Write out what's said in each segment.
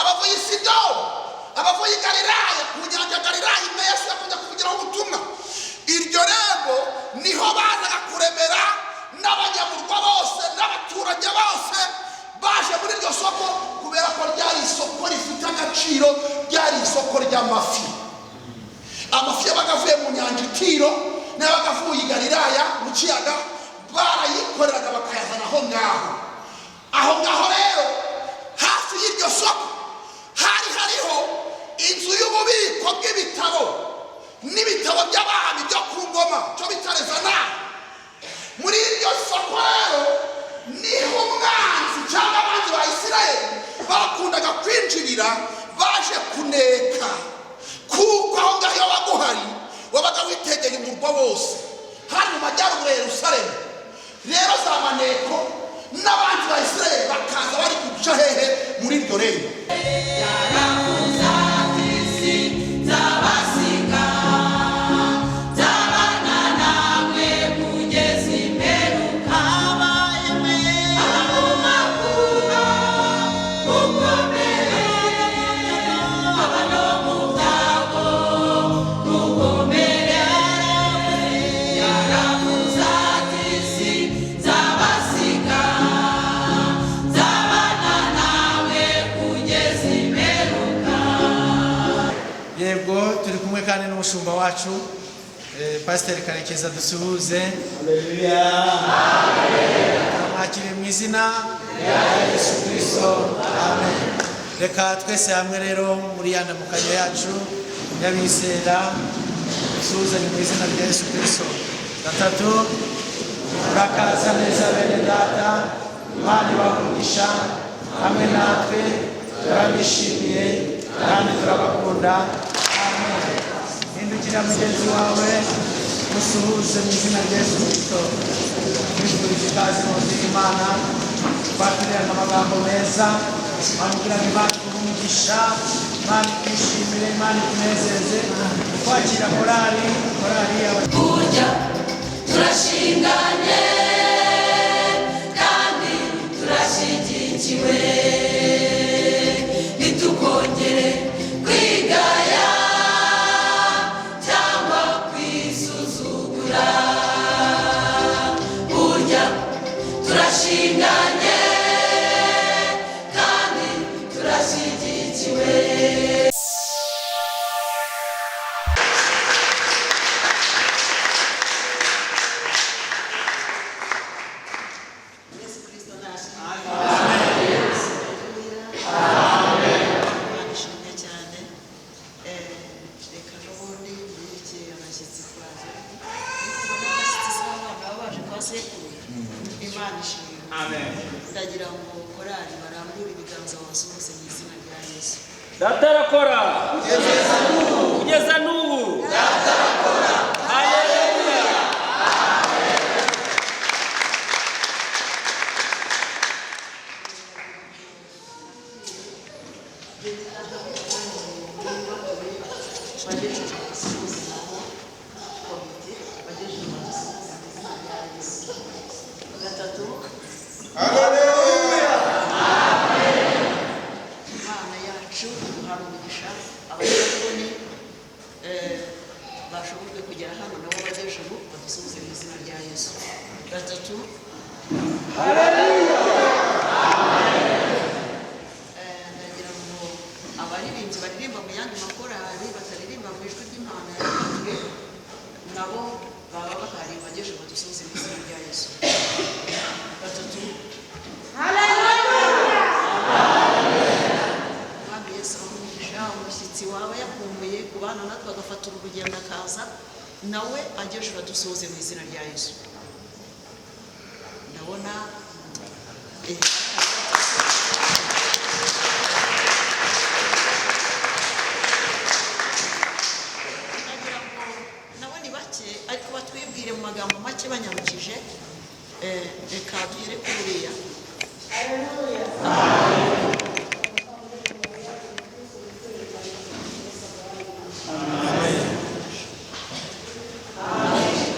Abavuye i Sidoni, abavuye i Galilaya, ku nyanja Galilaya imwe Yesu yakunze kuvugiraho ubutumwa. Iryo rembo niho bazaga kuremera n'abanyamurwa bose n'abaturage bose baje muri iryo soko, kubera ko ryari isoko rifite agaciro, ryari isoko ry'amafi. Amafi yabaga avuye mu nyanja Itiro n'ayabaga avuye i Galilaya mu kiyaga, barayikoreraga bakayazana aho ngaho. Aho ngaho rero hafi y'iryo soko hari hariho inzu y'ububiko bw'ibitabo n'ibitabo by'abami byo ku ngoma, cyo bita rezana. Muri iryo soko rero niho umwanzi cyangwa abanzi ba Isirayeli bakundaga kwinjirira baje kuneka, kuko aho ngaho iyo wabaga uhari wabaga witegeye umurwa wose. Hari mu majyaruguru ya Yerusalemu. Rero za maneko n'abandi ba Isirayeli bakaza bari guca hehe? Muri iryo rembo. Yaravuze ati sinzabasiga, nzabana namwe kugeza imperuka. Aba mu makuba mukomere, aba no mu byago mukomere. Yaravuze ati sinzabasiga, nzabana namwe kugeza imperuka. Yego, turi kumwe kandi n'umushumba wacu, Pasiteri Karekeza, dusuhuze. Turamwakiriye mu izina rya Yesu Kirisito, amen. Reka twese hamwe rero muri ya ndamukanyo yacu y'abizera dusuhuzanye mu izina rya Yesu Kirisito. Gatatu. Murakaza neza bene data, Imana ibahe umugisha hamwe natwe, turabishimiye kandi turabakunda, amen. Hindukira mugenzi wawe musuhuze mu izina rya Yesu Kirisito, mwifuriza ikaze mu nzu y'Imana. Twaturiraga amagambo meza, bamubwira ngo Imana iguhe umugisha, Imana ikwishimire, Imana ikunezeze. Kwakira korali Burya turashinganye kandi turashyigikiwe, ntitukongere kwigaya cyangwa kwisuzugura. Burya turashinganye kandi turashyigikiwe. Yesu Kristo nashimwe. Haleluya. Imana ishimwe cyane. Reka n'ubundi mbereke abashyitsi twaje. Ariko ubona abashyitsi si abana baba baje kwa sekuru. Imana ishimwe. Ndagira ngo korali barambure ibiganza babasuhuze mu izina rya Yesu. Data arakora kugeza n'ubu. Haleluya. Bagejeje babasuhuze nabo, komite bagejeje babasuhuze mu izina rya Yesu. Gatatu. Imana yacu iduhana umugisha. Abadiyakoni bashobojwe kugera hano nabo bagejeje ubu badusuhuze mu izina rya Yesu. Gatatu. Ndagira ngo abaririmbyi baririmba mu yandi makorali bataririmba mu ijwi ry'Imana yatanzwe nabo baba bahari bagejeje badusuhuze mu izina rya Yesu. Gatatu. Umwami Yesu abahe umugisha. Umushyitsi waba yakumbuye kubana natwe agafata uru rugendo akaza nawe agejeje badusuhuze mu izina rya Yesu. Ndabona nagira ngo nabo ni bake ariko batwibwire mu magambo make banyarukije. Reka duhere kuri uriya.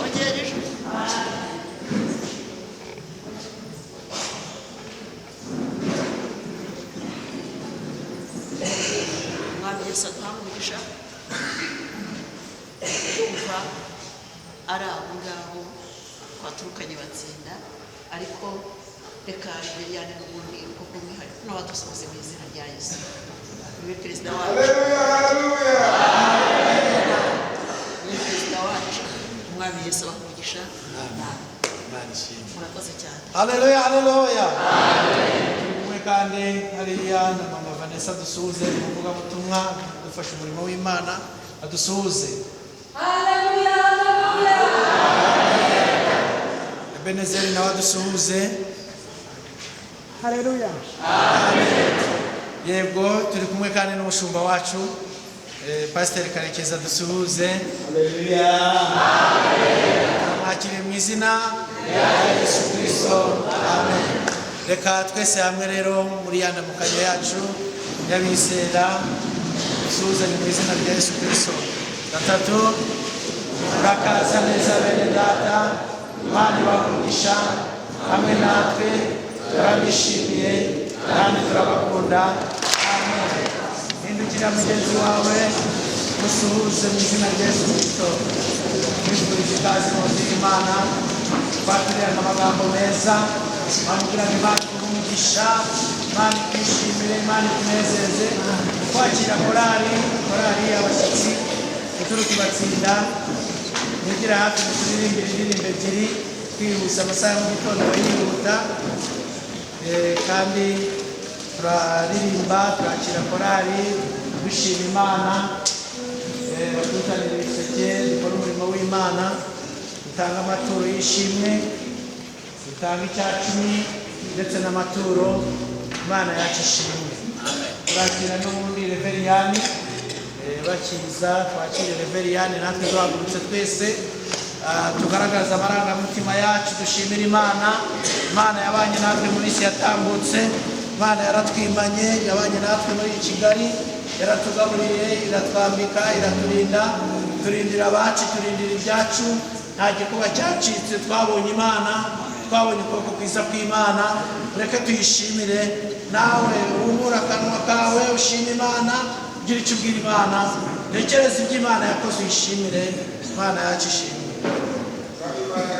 Ongera ijwi. Yesu aduhane umugisha. Ndumva ari abo ngabo twaturukanye batsinda, ariko reka Liliane n'ubundi kuko bw'umwihariko n'abadusohoze mu izina rya Yesu niwe perezida wacu, niwe perezida wacu. Umwami Yesu abahe umugisha. Imana ishimwe. Murakoze cyane. Haleluya, haleluya. Turi kumwe kandi hariya na mama Vanessa, dusuhuze, umuvugabutumwa dufashe umurimo w'Imana, adusuhuze. Ebenezeri nawe adusuhuze. Haleluya. Yego, turi kumwe kandi n'umushumba wacu, Pasiteri Karekezi, adusuhuze. Turamwakiriye mu izina rya Yesu Kristo, amen. Reka twese hamwe rero muri ya ndamukanyo yacu y'abizera dusuhuzanye mu izina rya Yesu Kristo. Gatatu. Murakaza neza bene data, Imana ibahe umugisha hamwe natwe, turabishimiye kandi turabakunda, amen. Hindukira mugenzi wawe musuhuze mu izina rya Yesu Kristo, mwifuriza ikaze mu nzu y'Imana. Twaturirana amagambo meza, bamubwira ngo Imana iguhe umugisha, Imana ikwishimire, Imana ikunezeze. Kwakira korali, korali abashyitsi guturuka ibatsinda, mwigira hafi muturirimbire indirimbo ebyiri twihuse, amasaha ya mu gitondo yihuta. Kandi turaririmba, turakira korali dushima Imana, batuzanira ibiseke, dukora umurimo w'Imana, dutanga amaturo y'ishimwe, dutanga icya cumi ndetse n'amaturo. Imana yacu ishimwe. Turakira n'ubundi Reveriyani, bakiza twakire Reveriyani natwe duhagurutse twese. Tugaragaza amarangamutima yacu, dushimira Imana. Imana yabanye natwe muri isi yatambutse, Imana yaratwimanye, yabanye natwe muri Kigali, yaratugaburiye, iratwambika, iraturinda, turindira abacu, turindira ibyacu, nta gikuba cyacitse. Twabonye Imana, twabonye ukuboko kwiza kw'Imana. Reke tuyishimire. Nawe ubura akanwa kawe ushima Imana, ugira icyo ubwira Imana, tekereza ibyo Imana yakoze uyishimire. Imana yacu ishimwe. Hallelujah.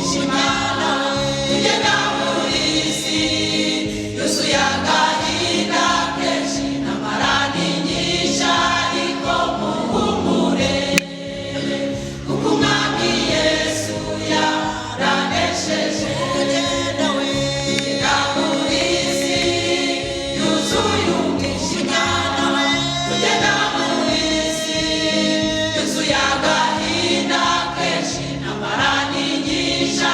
umwijima. Tugenda muri iyi si yuzuye agahinda kenshi, intambara ni nyinshi ariko muhumure, kuko Umwami Yesu yaranesheje. Tugenda muri iyi si yuzuye umwijima, tugenda muri iyi si yuzuye agahinda kenshi, intambara ni nyinshi.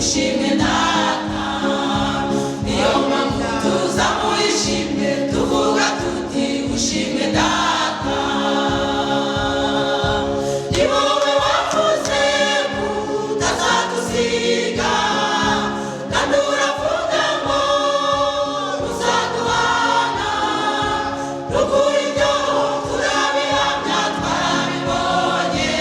ushimwe data. Niyo mpamvu tuzamuye ishimwe tuvuga tuti ushimwe data. Ni wowe wavuze ko utazadusiga, kandi uravuga ngo uzaduhana. Nukuri ibyo turabihamya twarabibonye.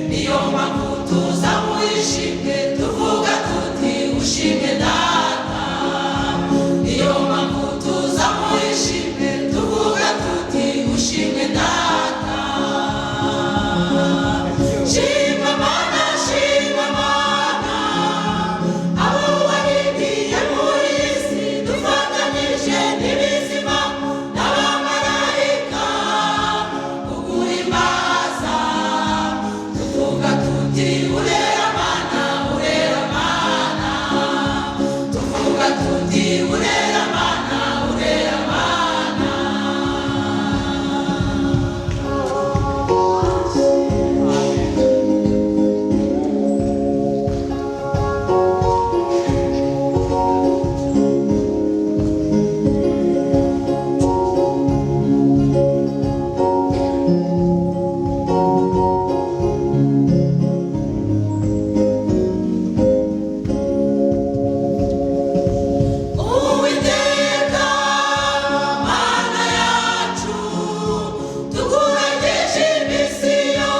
Niyo mpamvu tuzamuye ishimwe tuvuga tuti ushimwe data. Niyo mpamvu tuzamuye ishimwe tuvuga tuti ushimwe data. Shima Mana, shima Mana, abo warindiye muri iyi si dufatanyije n'ibizima n'abamarayika kuguhimbaza. Tuvuga tuti urera Mana, urera Mana. Tuvuga tuti urera Mana, urera Mana. Uwiteka Mana yacu, tukuragije iminsi yo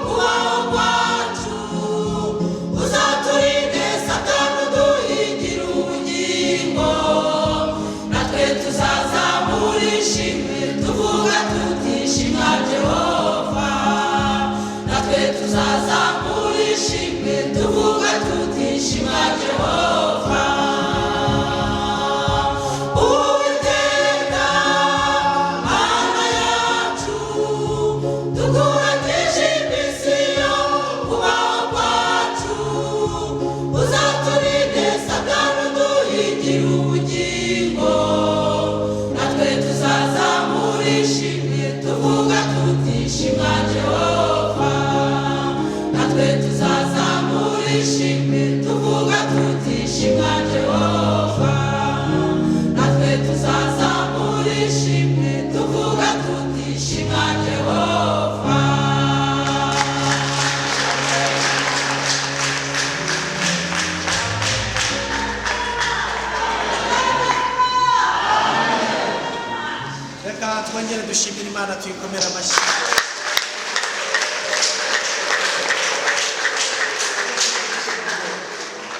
kubaho kwacu. Uzaturinde Satani uduhigire ubugingo, natwe tuzazamura ishimwe tuvuga tuti shimwa Jehova. Natwe tuzazamura ishimwe tuvuga tuti shimwa Jehova. Uwiteka Mana yacu, tukuragije iminsi yo kubaho kwacu. Uzaturinde Satani uduhigire ubugingo, natwe tuzazamura ishimwe tuvuga tuti shimwa Jehova. Natwe tuzazamura ishimwe tuvuga tuti shimwa Jehova. Natwe tuzazamura ishimwe tuvuga tuti shimwa Jehova. Reka twongere dushimire Imana, tuyikomere amashyi.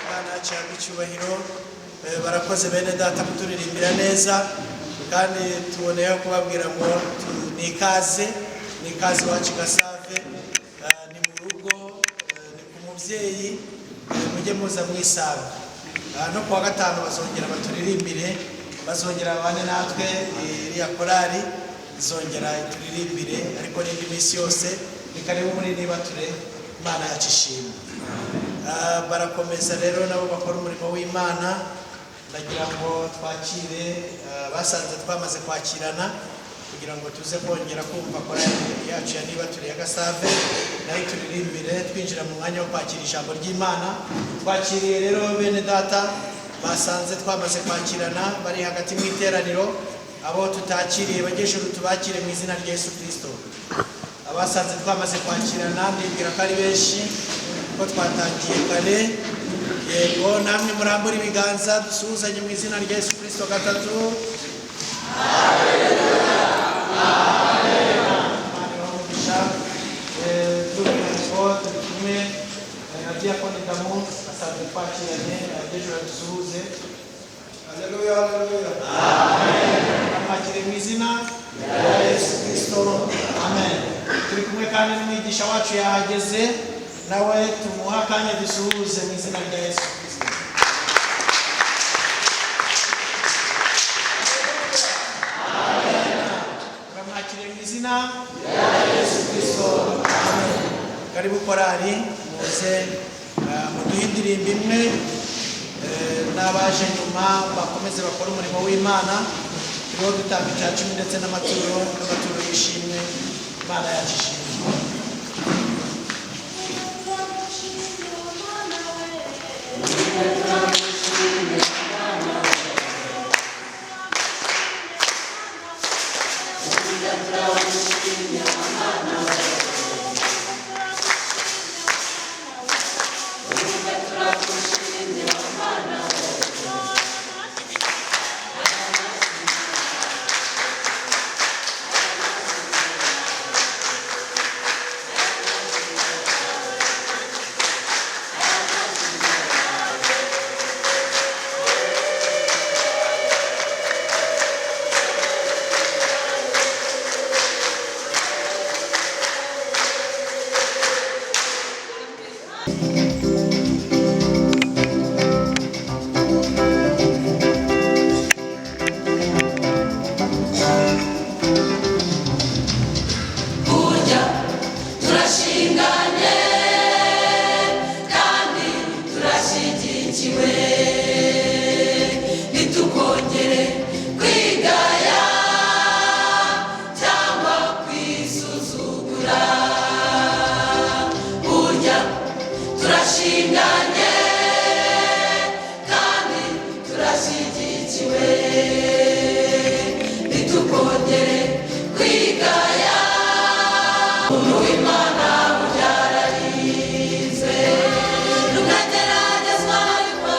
Imana yacu ihabwe icyubahiro. Barakoze bene data kuturirimbira neza, kandi tuboneyeho kubabwira ngo ni ikaze, ni ikaze iwacu i Gasave. Ni mu rugo, ni ku mubyeyi, mujye muza mwisanga. No kuwa gatanu bazongera baturirimbire, bazongera babane natwe, iriya korali izongera ituririmbire, ariko n'indi minsi yose ni karibu muri Nibature. Imana yacu ishimwe. Barakomeza rero nabo bakora umurimo w'Imana. Ndagira ngo twakire basanze twamaze kwakirana kugira ngo tuze kongera kumva korali yacu ya Nibature ya Gasave, nayo ituririmbire twinjira mu mwanya wo kwakira ijambo ry'Imana. Twakiriye rero bene data basanze twamaze kwakirana bari hagati mu iteraniro. Abo tutakiriye bagejuru tubakire mu izina rya Yesu Kristo. Abasanze twamaze kwakirana ndibwira ko ari benshi ko twatangiye kare. Yego, namwe murambure ibiganza dusuhuzanye mu izina rya Yesu Kristo gatatu. Imana ibahe umugisha. By'umwihariko turi kumwe na Diakoni Damu asanzwe twakiranye, agejuru dusuhuze. Haleluya, haleluya. Amwakire mu izina rya Yesu Kristo, amen. Turi kumwe kandi n'umwigisha wacu yahageze, nawe tumuha akanya dusuhuze mu izina rya Yesu Kristo. Turamwakiriye mu izina rya Yesu Kristo, amen. Karibu korali, muze muduhe indirimbo imwe, n'abaje nyuma bakomeze bakore umurimo w'Imana. Turiho dutanga icya cumi ndetse n'amaturo, n'amaturo y'ishimwe. Imana yacu ishimwe. Thank you. turashyigikiwe, ntitukongere kwigaya cyangwa kwisuzugura. Burya turashinganye kandi turashyigikiwe, ntitukongere kwigaya. Umuntu w'Imana burya ararinzwe, rukageragezwa ariko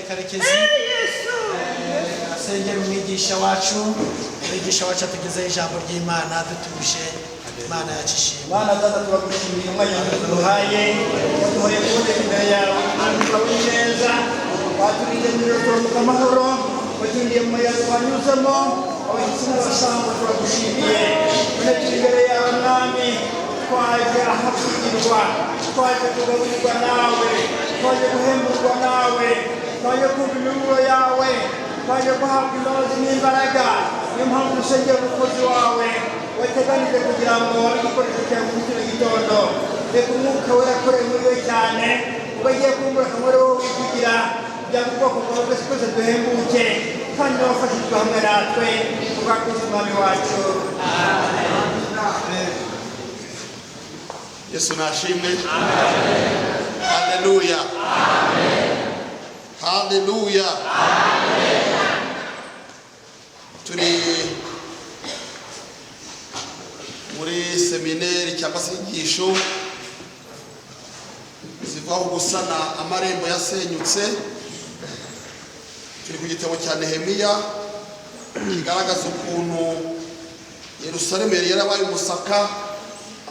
Karekezi asengera umwigisha wacu. Umwigisha wacu atugezeho ijambo ry'Imana dutuje. Imana yacu ishimwe. Mana Data, turagushimiye umwanya waduhaye, waduhaye kuboneka imbere yawe. Mana, turabona neza, waturinze nijoro turamuka amahoro, waturindiye mu muyaga twanyuzemo, abashyitsi n'abasambo, turagushimiye. None turi imbere yawe Mwami, twaje ahavugirwa, twaje kugaburirwa nawe, twaje guhemburwa nawe, twaje kumva imiburo yawe, twaje guhabwa imbabazi n'imbaraga. Niyo mpamvu dusengera umukozi wawe wateganije kugira ngo abe igikoresho cyawe muri kino gitondo. Reka Umwuka Wera akorere muri we cyane, ubwo agiye kumbura akamaro wowe wivugira, kugira ngo ubwoko bwawe bwose twese duhembuke kandi n'abafashijwe hamwe natwe, kubwa Kristo Umwami wacu. Yesu nashimwe. Haleluya, haleluya. Turi muri semineri cyangwa se inyigisho zivaho gusana amarembo yasenyutse. Turi ku gitabo cya Nehemiya kigaragaza ukuntu Yerusalemu yari yarabaye umusaka,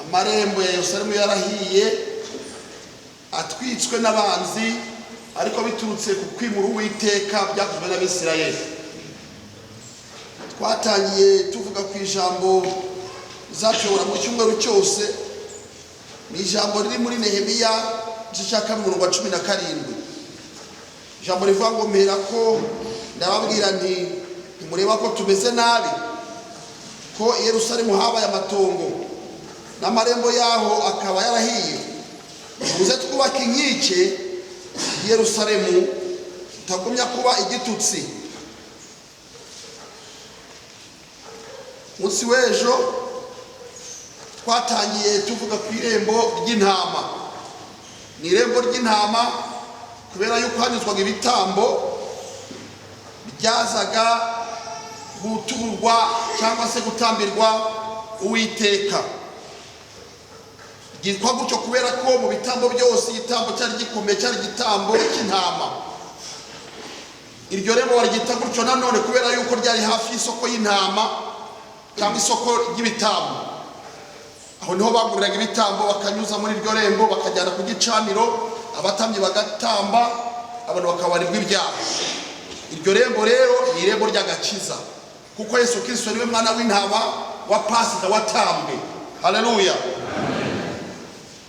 amarembo ya Yerusalemu yarahiye, atwitswe n'abanzi, ariko biturutse ku kwimura Uwiteka byakozwe n'Abisirayeli. Twatangiye tuvuga ku ijambo rizatuyobora mu cyumweru cyose, ni ijambo riri muri Nehemiya igice cya 2 umurongo wa 17, ijambo rivuga ngo: "Mpera ko ndababwira nti ntimureba ko tumeze nabi, ko i Yerusalemu habaye amatongo n'amarembo yaho akaba yarahiye? Muze twubake inkike i Yerusalemu, tutagumya kuba igitutsi." Munsi w'ejo twatangiye tuvuga ku irembo ry'intama. Ni irembo ry'intama kubera yuko hanyuzwaga ibitambo byazaga guturwa cyangwa se gutambirwa Uwiteka. Ryitwa gutyo kubera ko mu bitambo byose igitambo cyari gikomeye cyari igitambo cy'intama. Iryo rembo baryita gutyo nanone kubera yuko ryari hafi y'isoko y'intama cyangwa isoko ry'ibitambo. Aho niho baguriraga ibitambo, bakanyuza muri iryo rembo bakajyana ku gicaniro, abatambyi bagatamba, abantu bakabarirwa ibyaha. Iryo rembo rero ni irembo ry'agakiza, kuko Yesu Kristo niwe mwana w'intama wa Pasika watambwe. Haleluya.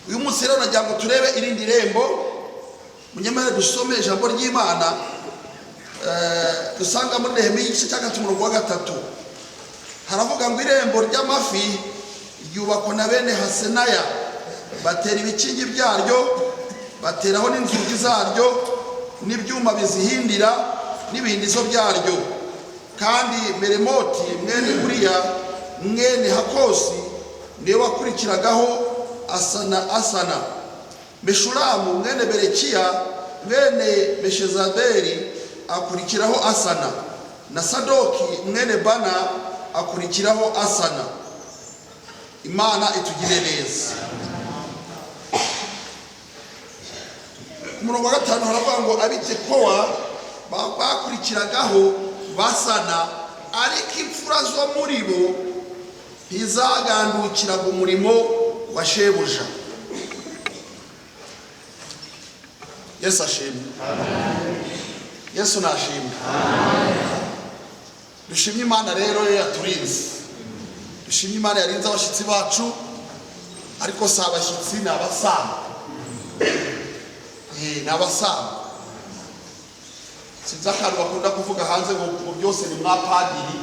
Uyu munsi rero nagira ngo turebe irindi rembo. Munyemere dusome ijambo ry'Imana dusanga muri Nehemiya igice cya 3 umurongo wa 3. Haravuga ngo: "Irembo ry'amafi ryubakwa na bene Hasenaya, batera ibikingi byaryo, bateraho n'inzugi zaryo n'ibyuma bizihindira n'ibihindizo byaryo. Kandi Meremoti mwene Uriya mwene Hakosi niwe wakurikiragaho asana. Meshulamu mwene Berekiya mwene Meshezabeli akurikiraho asana, na Sadoki mwene Bana akurikiraho asana." Imana itugire neza. Ku murongo wa 5 haravuga ngo: "Abitekowa bakurikiragaho basana, ariko imfura zo muri bo ntizagandukiraga umurimo wa shebuja." Yesu ashimwe. Yesu nashimwe. Dushimye Imana rero yo yaturinze. Dushimye Imana yarinze abashyitsi bacu, ariko si abashyitsi, ni abasamba. Ni abasamba. Sinzi akantu bakunda kuvuga hanze ngo byose ni mwa padiri,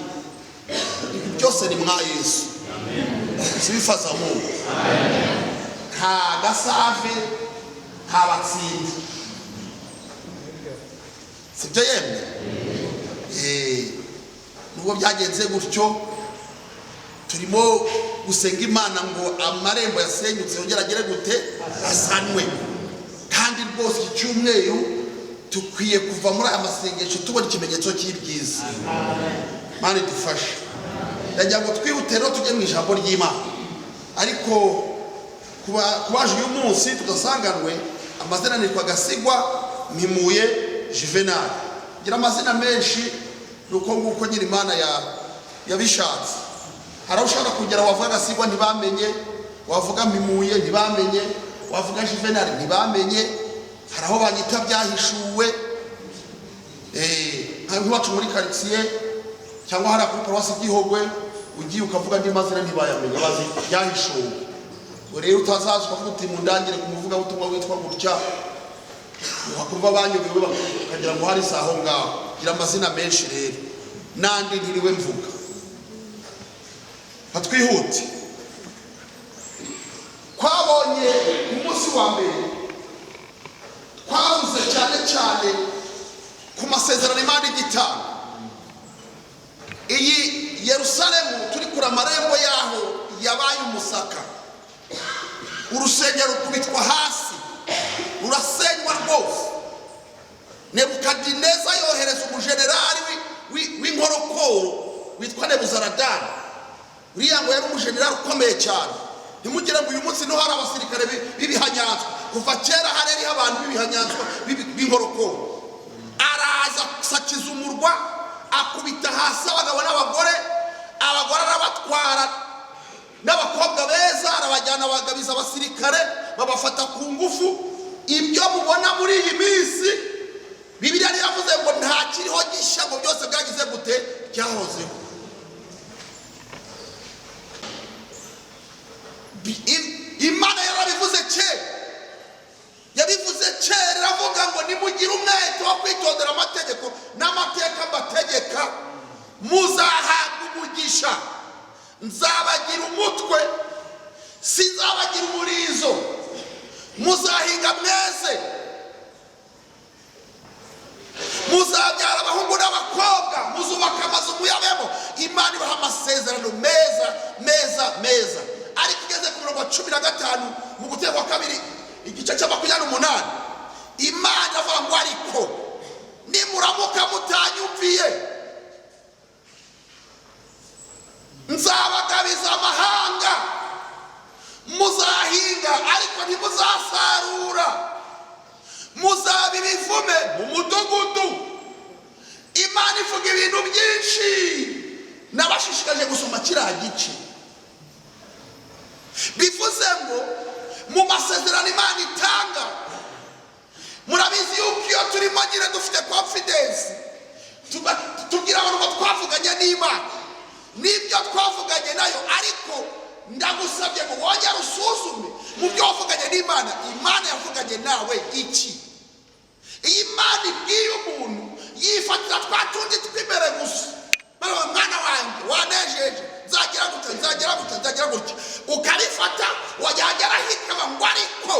byose ni mwa Yesu. Sifa za Mungu. Nta gasave, nta batsinzi, sibyo yemwe? Nubwo byagenze gutyo, turimo gusenga Imana ngo amarembo yasenyutse yongere agere gute, asanwe. Kandi rwose iki cyumweru dukwiye kuva muri aya masengesho tubona ikimenyetso cy'ibyiza. Imana idufashe. Ndagira ngo twihute rero tujye mu ijambo ry'Imana, ariko kubaje uyu munsi tudasanganwe, amazina nitwa Gasigwa Mpimuye Juvenal. Ngira amazina menshi, ni uko nguko nyine Imana yabishatse. Hari aho ushobora kugera wavuga Gasigwa ntibamenye, wavuga Mpimuye ntibamenye, wavuga Juvenal ntibamenye. Hari aho banyita Byahishuwe, nk'iwacu muri karitsiye cyangwa hariya kuri paruwasi Gihogwe, ugiye ukavuga andi mazina ntibayamenya, bazi Byahishuwe. Ubwo rero utazaza ukavuga uti mundangire ku muvugabutumwa witwa gutya, wakumva banyobewe bakagira ngo hari si aho ngaho. Gira amazina menshi rero, n'andi ntiriwe mvuga. Hatwihute. Twabonye ku munsi wa mbere, twavuze cyane cyane ku masezerano Imana igitanga. Iyi Yerusalemu turi kure, amarembo yaho yabaye umusaka, urusengero rukubitwa hasi, rurasenywa rwose. Nebukadineza yohereza umujenerali w'inkorokoro witwa Nebuzaradani. Uriya ngo yari umujenerali ukomeye cyane. Ntimugire ngo uyu munsi niho hari abasirikare b'ibihanyanswa. Kuva kera hari hariho abantu b'ibihanyanswa, b'inkorokoro. Araza asakiza umurwa, akubita hasi abagabo n'abagore, abagore arabatwara n'abakobwa beza arabajyana, bagabiza abasirikare, babafata ku ngufu. Ibyo mubona muri iyi minsi, Bibiliya niyo yavuze ngo nta kiriho gishya, ngo byose byagize gute? Byahozeho. Imana yarabivuze kera, yabivuze kera, iravuga ngo nimugire umwete wo kwitondera amategeko n'amateka mbategeka, muzahabwa umugisha, nzabagira umutwe sinzabagira umurizo, muzahinga mweze, muzabyara abahungu n'abakobwa, muzubaka amazu muyabemo. Imana ibaha amasezerano meza meza meza. Ariko igeze ku murongo wa 15 mu Gutegeka kwa kabiri igice cya 28, Imana iravuga ngo ariko nimuramuka mutanyumviye, nzabagabiza amahanga, muzahinga ariko ntimuzasarura, muzaba ibivume mu mudugudu. Imana ivuga ibintu byinshi, nabashishikaje gusoma kiriya gice. Bivuze ngo mu masezerano Imana itanga, murabizi yuko iyo turimo nyine dufite confidence, tubwira abantu ngo twavuganye n'Imana, n'ibyo twavuganye nayo. Ariko ndagusabye ngo wongere usuzume mu byo wavuganye n'Imana, Imana yavuganye nawe iki? Iyi Imana ibwiye umuntu, yifatira twa tundi tw'imbere gusa. Baravuga, mwana wanjye wanejeje, nzagira gutya, nzagira gutya, nzagira gutya, ukabifata, wajyagera hirya ngo ariko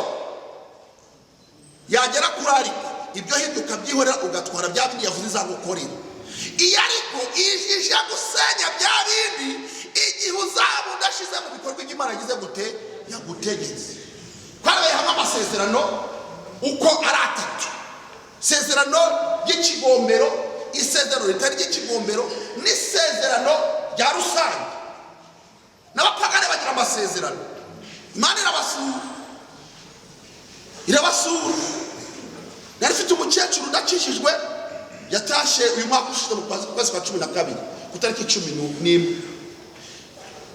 yagera kuri ariko ibyo hirya ukabyihorera, ugatwara bya bindi yavuze izagukorera. Iyo ariko ije gusenya bya bindi, igihe uzaba udashize mu bikorwa ibyo Imana yagize gute? Yagutegetse. Twarabaye hamwe amasezerano uko ari atatu: isezerano ry'ikigombero, isezerano ritari ry'ikigombero, n'isezerano rya rusange. N'abapagani bagira amasezerano. Imana irabasura, irabasura. Nari mfite umukecuru udakijijwe, yatashe uyu mwaka ushize mu kwezi kwa 12 ku tariki 11.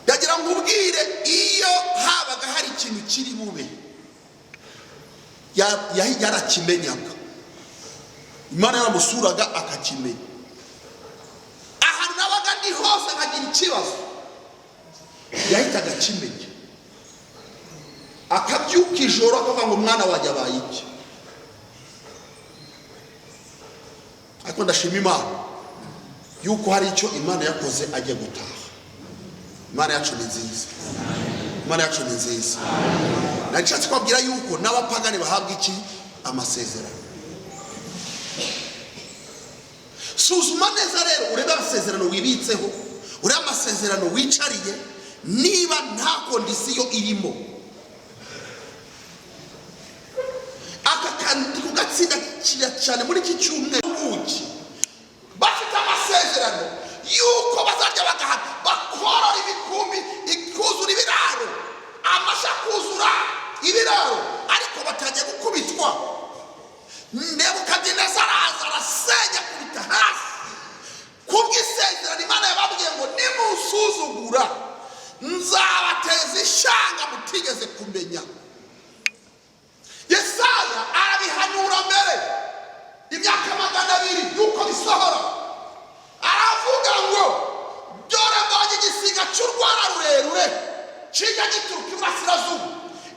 Ndagira ngo ubwire, iyo habaga hari ikintu kiri bube, yarakimenyaga. Imana yaramusuraga akakimenya. Ahantu nabaga ndi hose nkagira ikibazo, yahitaga akimenya, akabyuka ijoro akavuga ngo mwana wanjye abaye iki? Ariko ndashima Imana yuko hari icyo Imana yakoze ajya gutaha. Imana yacu ni nziza, Imana yacu ni nziza. Nashatse kubabwira yuko n'abapagani bahabwa iki? Amasezerano. Suzuma neza rero, urebe amasezerano wibitseho, urebe amasezerano wicariye, niba nta kondisiyo irimo. Aka kandi kugatsinda cyane muri iki cyumweru, ubuki bafite amasezerano yuko bazarya bagahaga, bakorora ibikumbi, ikuzura ibiraro, amasha kuzura ibiraro, ariko batangiye gukubitwa. Nebukadineza araza arasenya, akubita hasi. Kubw'isezerano Imana yababwiye ngo nimusuzugura nzabateza ishanga mutigeze kumenya. Yesaya arabihanura mbere imyaka 200 y'uko bisohora, aravuga ngo dore mbonye igisiga cy'urwara rurerure kijya gituruka iburasirazuba.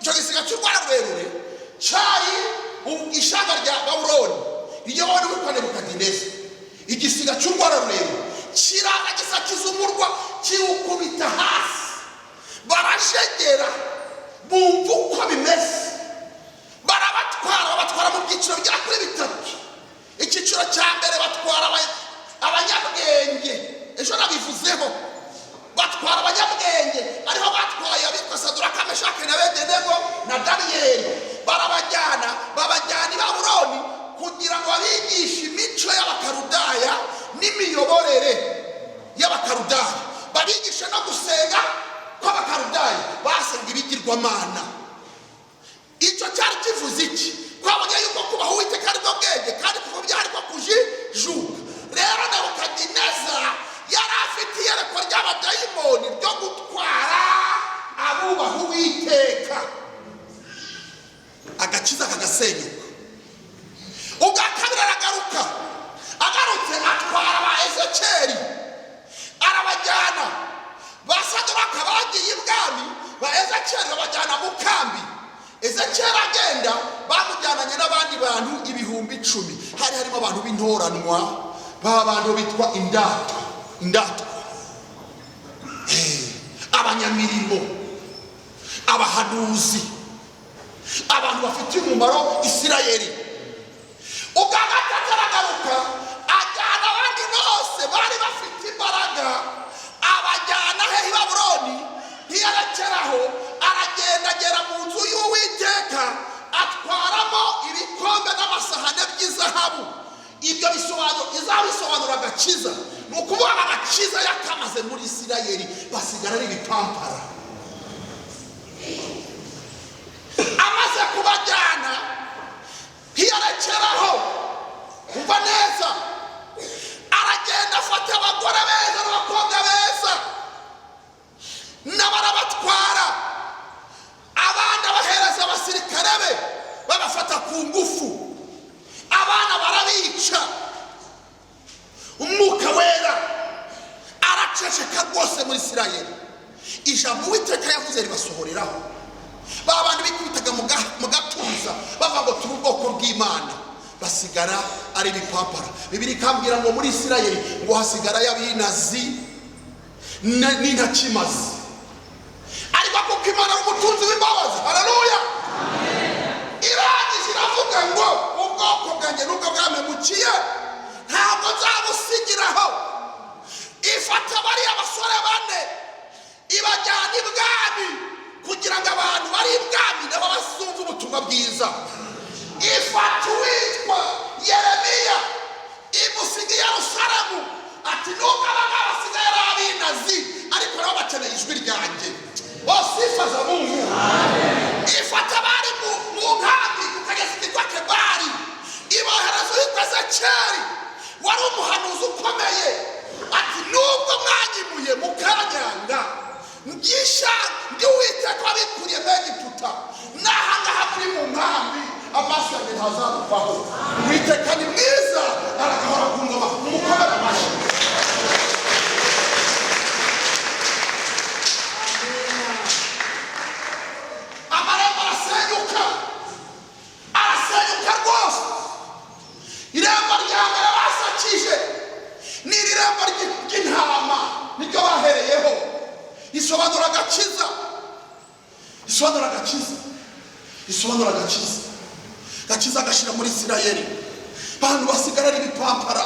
Icyo gisiga cy'urwara rurerure cyari ishanga rya Babuloni riyobowe n'uwitwa Nebukadineza. Igisiga cy'urwara rurerure kiraza gisakiza umurwa, kiwukubita hasi, barajegera bumva uko bimeze, barabatwara, babatwara mu byiciro bigera kuri bitatu. Icyiciro cya mbere batwara abanyabwenge, ejo nabivuzeho, batwara abanyabwenge, ariho batwaye abitwa Saduraka, Meshaki na Abedenego na Daniyeli, barabajyana, babajyana i Babuloni kugira ngo babigishe imico y'Abakarudaya n'imiyoborere y'Abakarudaya, babigishe no gusenga kw'Abakarudaya, basenga ibigirwamana. Icyo cyari kivuze iki? Twabonye yuko kubaha Uwiteka ari bwo bwenge, kandi kuva ibyaha ariko kujijuka. Rero Nebukadineza yari afite iyerekwa ry'abadayimoni ryo gutwara abubaha Uwiteka, agakiza kagasenyuka. Ubwa kabiri aragaruka, agarutse atwara ba Ezekeri arabajyana. Ba Saduraka bagiye ibwami, ba Ezekeri babajyana mu kambi. Ezekeri agenda bamujyananye n'abandi bantu 10,000, hari harimo abantu b'intoranwa, ba bantu bitwa indatwa, indatwa, abanyamirimo, abahanuzi, abantu bafitiye umumaro Isirayeli. Ubwa gatatu aragaruka ajyana abandi bose bari bafite imbaraga, abajyana hehe? I Babuloni. Ntiyarekeraho, aragenda agera mu nzu y'Uwiteka, atwaramo ibikombe n'amasahane by'izahabu. Ibyo bisobanuro, izahabu isobanura agakiza, ni ukuvuga agakiza yakamaze muri Isirayeli, basigara ari ibipampara. Amaze kubajyana ntiyarekeraho, umva neza, aragenda afata abagore beza n'abakobwa beza n'abarabatwara, abandi abahereza abasirikare be babafata ku ngufu, abana barabica. Umwuka wera araceceka rwose muri Isirayeli. Ijambo Uwiteka yavuze ribasohoreraho. Ba bandi bikubitaga mu gatuza bavuga ngo turi ubwoko bw'Imana, basigara ari ibipapara. Bibiliya ikambwira ngo muri Isirayeli ngo hasigara y'abinazi n'intakimazi. Ariko kuko Imana ari umutunzi w'imbabazi, haleluya, irangije iravuga ngo ubwoko bwanjye nubwo bwampemukiye ntabwo nzabusigiraho. Ifata bariya basore bane ibajyana ibwami kugira ngo abantu bari ibwami nabo bazumve ubutumwa bwiza. Ifata uwitwa Yeremiya imusiga i Yerusalemu, ati nubwo aba ngaba basigaye ari abinazi ariko nabo bakeneye ijwi ryanjye. Sifa za Mungu. Ifata abari mu nkambi ku kagezi kitwa Kebari, ibohereza uwitwa Ezekeri wari umuhanuzi ukomeye, ati nubwo mwanyimuye mukanyanga ngisha ndi Uwiteka wabikuriye mu Egiputa, n'aha ngaha muri mu nkambi amaso yanjye ntazamuvaho. Uwiteka ni mwiza, aragahora ku ngoma. Mumukomere amashyi. Amarembo arasenyuka, arasenyuka rwose. Irembo rya mbere basakije ni iri rembo ry'intama, niryo bahereyeho. Risobanura agakiza, risobanura agakiza, risobanura agakiza. Gakiza gashira muri Isirayeli, abantu basigara ari ibipampara.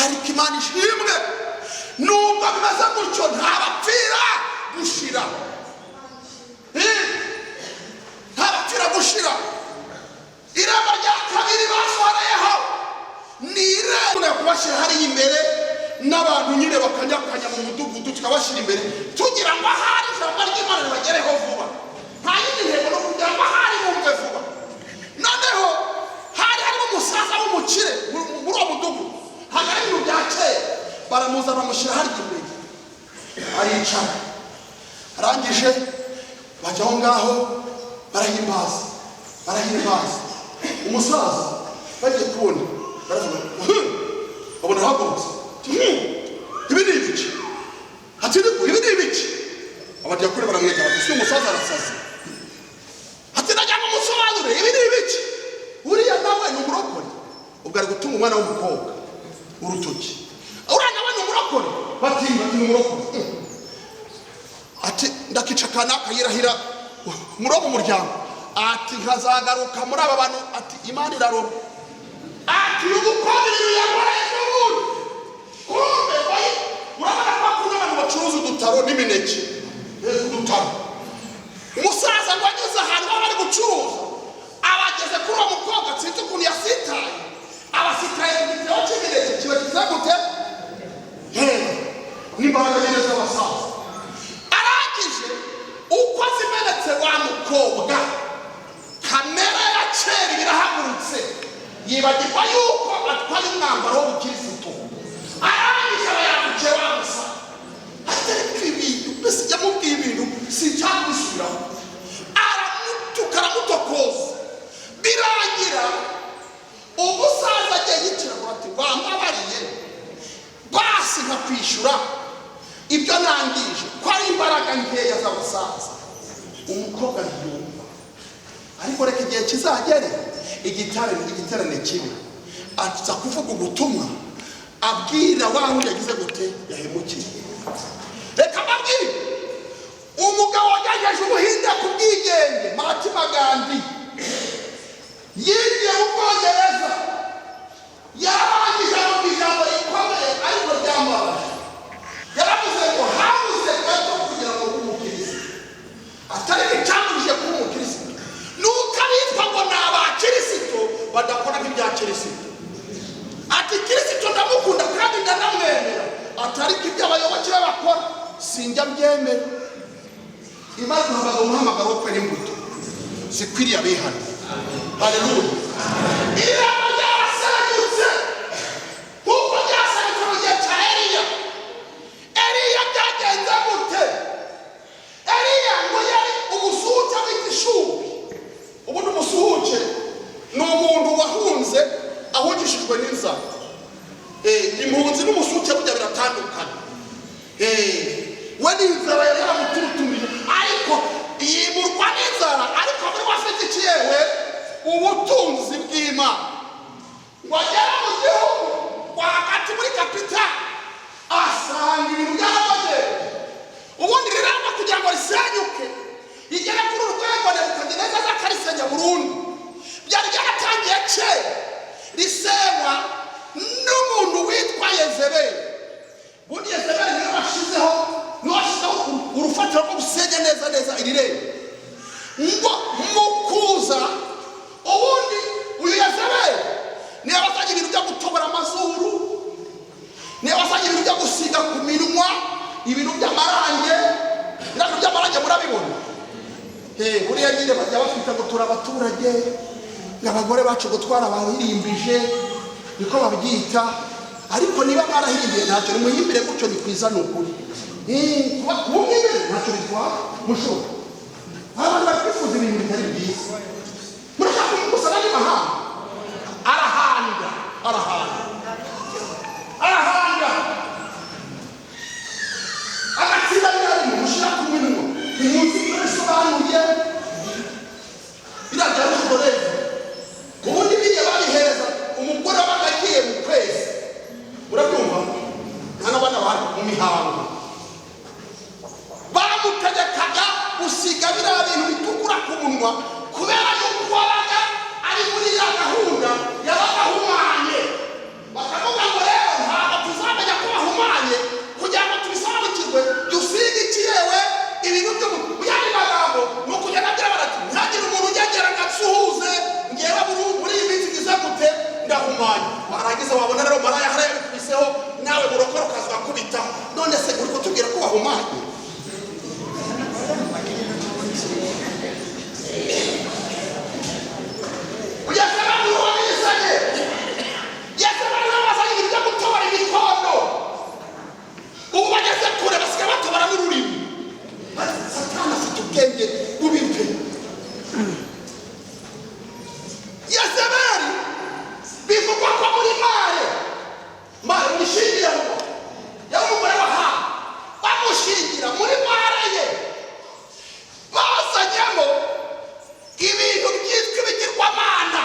Ariko Imana ishimwe, nubwo bimeze gutyo ntabapfira gushira, ntabapfira gushira. Irembo rya kabiri basohoreyeho ni irembo kubashyira hariya imbere n'abantu nyine bakanyakanya mu mudugudu, tukabashyira imbere tugira ngo ahari ijambo ry'Imana ribagereho vuba. Nta yindi ntego no kugira ngo ahari bumve vuba. Noneho hari harimo umusirikare w'umukire muri uwo mudugudu, ntabwo ari ibintu bya kera. Baramuzana bamushyira harya imbere, aricara. Arangije bajya aho ngaho barahimbaza, barahimbaza. Umusaza bagiye kubona baravuga, babona ahagurutse. Ibi ni ibiki? Ati ibi ni ibiki? Abadiyakoni baramwegera bati si umusaza arasaze. Ati ndagira ngo musobanure ibi ni ibiki. Uriya nawe ni umurokore, ubwo ari gutunga umwana w'umukobwa urutoki. Uriya nawe ni umurokore, bati bati ni umurokore. Ati ndakica kanaka yirahira muri uwo muryango, ati nkazagaruka muri aba bantu. Ati Imana irarora. Ati uyu mukobwa ibintu yakoreye n'ubundi kumbe urabona ko akunda abantu bacuruza udutaro n'imineke, udutaro. Umusaza ngo ageze ahantu baba bari gucuruza, abageze kuri uwo mukobwa, sinzi ukuntu yasitaye, abasitaye ku gitebo cy'imineke kiba kiza gute n'imbaraga nyine z'abasaza. Arangije uko zimenetse wa mukobwa, kamera ya kera irahagurutse, yibagirwa yuko atwaye umwambaro w'ubukirisitu. Arangije aba yamukiye wa musaza, atari ibintu mbese yamubwiye ibintu sinshaka kubisubiramo. Aramutuka, aramutokoza, birangira umusaza agiye yicara ati wambabariye basi nkakwishyura ibyo nangije, ko ari imbaraga nkeya z'abasaza. Umukobwa ntiyumva, ariko reka igihe kizagere igiterane kibi, aza kuvuga ubutumwa abwira wa wundi yagize gute yahemukiye. Reka mbabwire, umugabo wagejeje Ubuhinde ku bwigenge, Mahatma Gandhi, yinjiye mu Bwongereza, yarangije avuga ijambo rikomeye ariko ryambabaje. Yaravuze ngo habuze gato kugira ngo ube umukirisitu, atari icyambujije kuba umukirisitu nuko abitwa ngo ni abakirisitu badakora nk'ibya kirisitu. Ati kirisitu ndamukunda kandi ndanamwemera, atari ko ibyo abayoboke be bakora sinjya mbyemera. Imana duhamagara umuhamagaro wo kwera imbuto zikwiriye abihana. Haleluya. Irembo ryarasenyutse kuko ryasenyutse mu gihe cya Eliya. Eliya byagenze gute? Eliya ngo yari umusuhuke bita ishubi. Ubundi umusuhuke ni umuntu wahunze ahungishijwe n'inzara. Impunzi n'umusuhuke burya biratandukana. We n'inzara yari yaramuturutumije, ariko yimurwa n'inzara, ariko muri we afite iki? Yewe ubutunzi bw'Imana. Ngo agere mu gihugu rwagati muri kapitali, asanga ibintu byarabogeye. Ubundi riramba kugira ngo risenyuke rigere kuri uru rwego Nebukadineza aza akarisenya burundu, byari byaratangiye kera risenywa n'umuntu witwa Yezebeli. Ubundi Yezebeli niwe washyizeho urufatiro rwo gusenya neza neza iri rembo. Ngo mu kuza ubundi uyu Yezebeli niyo wazanye ibintu byo gutobora amazuru, niyo wazanye ibintu byo gusiga ku minwa, ibintu by'amarange. Ibintu by'amarange murabibona. Buriya nyine bajya bafite ngo turi abaturage, ngo abagore bacu gutwara baririmbije niko babyita, ariko niba mwarahirimbiye ntacyo, nimuhimbire gutyo ni kwiza, ni ukuri. Kuba umwibere ntacyo bitwara mushobora. Abantu bari kwifuza ibintu bitari byiza, murashaka gusa n'andi mahanga. Arahanda, arahanda, arahanda, agatsinda birarimo mushyira ku minwa ntimuzi ibyo bisobanuye. Biriya bya rusoreze ubundi biriya babihereza umugore wabaga agiye mu kwezi, urabyumva, nta n'abana bari mu mihango, bamutegekaga gusiga biriya bintu bitukura ku munwa, kubera yuko wabaga ari muri ya gahunda yabaga ahumanye. Bakavuga ngo rero ntabwo tuzamenya ko bahumanye, kugira ngo tubisobanukirwe dusige iki? Yewe ibintu byo mu yandi magambo ni ukugenda agira barati ntihagire umuntu ugegera ngo asuhuze, ngewe muri iyi minsi ngize gute ndahumanye. Warangiza wabona rero maraya hariya yabikubiseho, nawe murokora ukaza ugakubitaho. None se uri kutubwira ko wahumanye? Ugeze abantu wabisanye gushyingiranwa, yari umugore wa Ahabu. Bamushyingira, muri mare ye bazanyemo ibintu byitwa ibigirwamana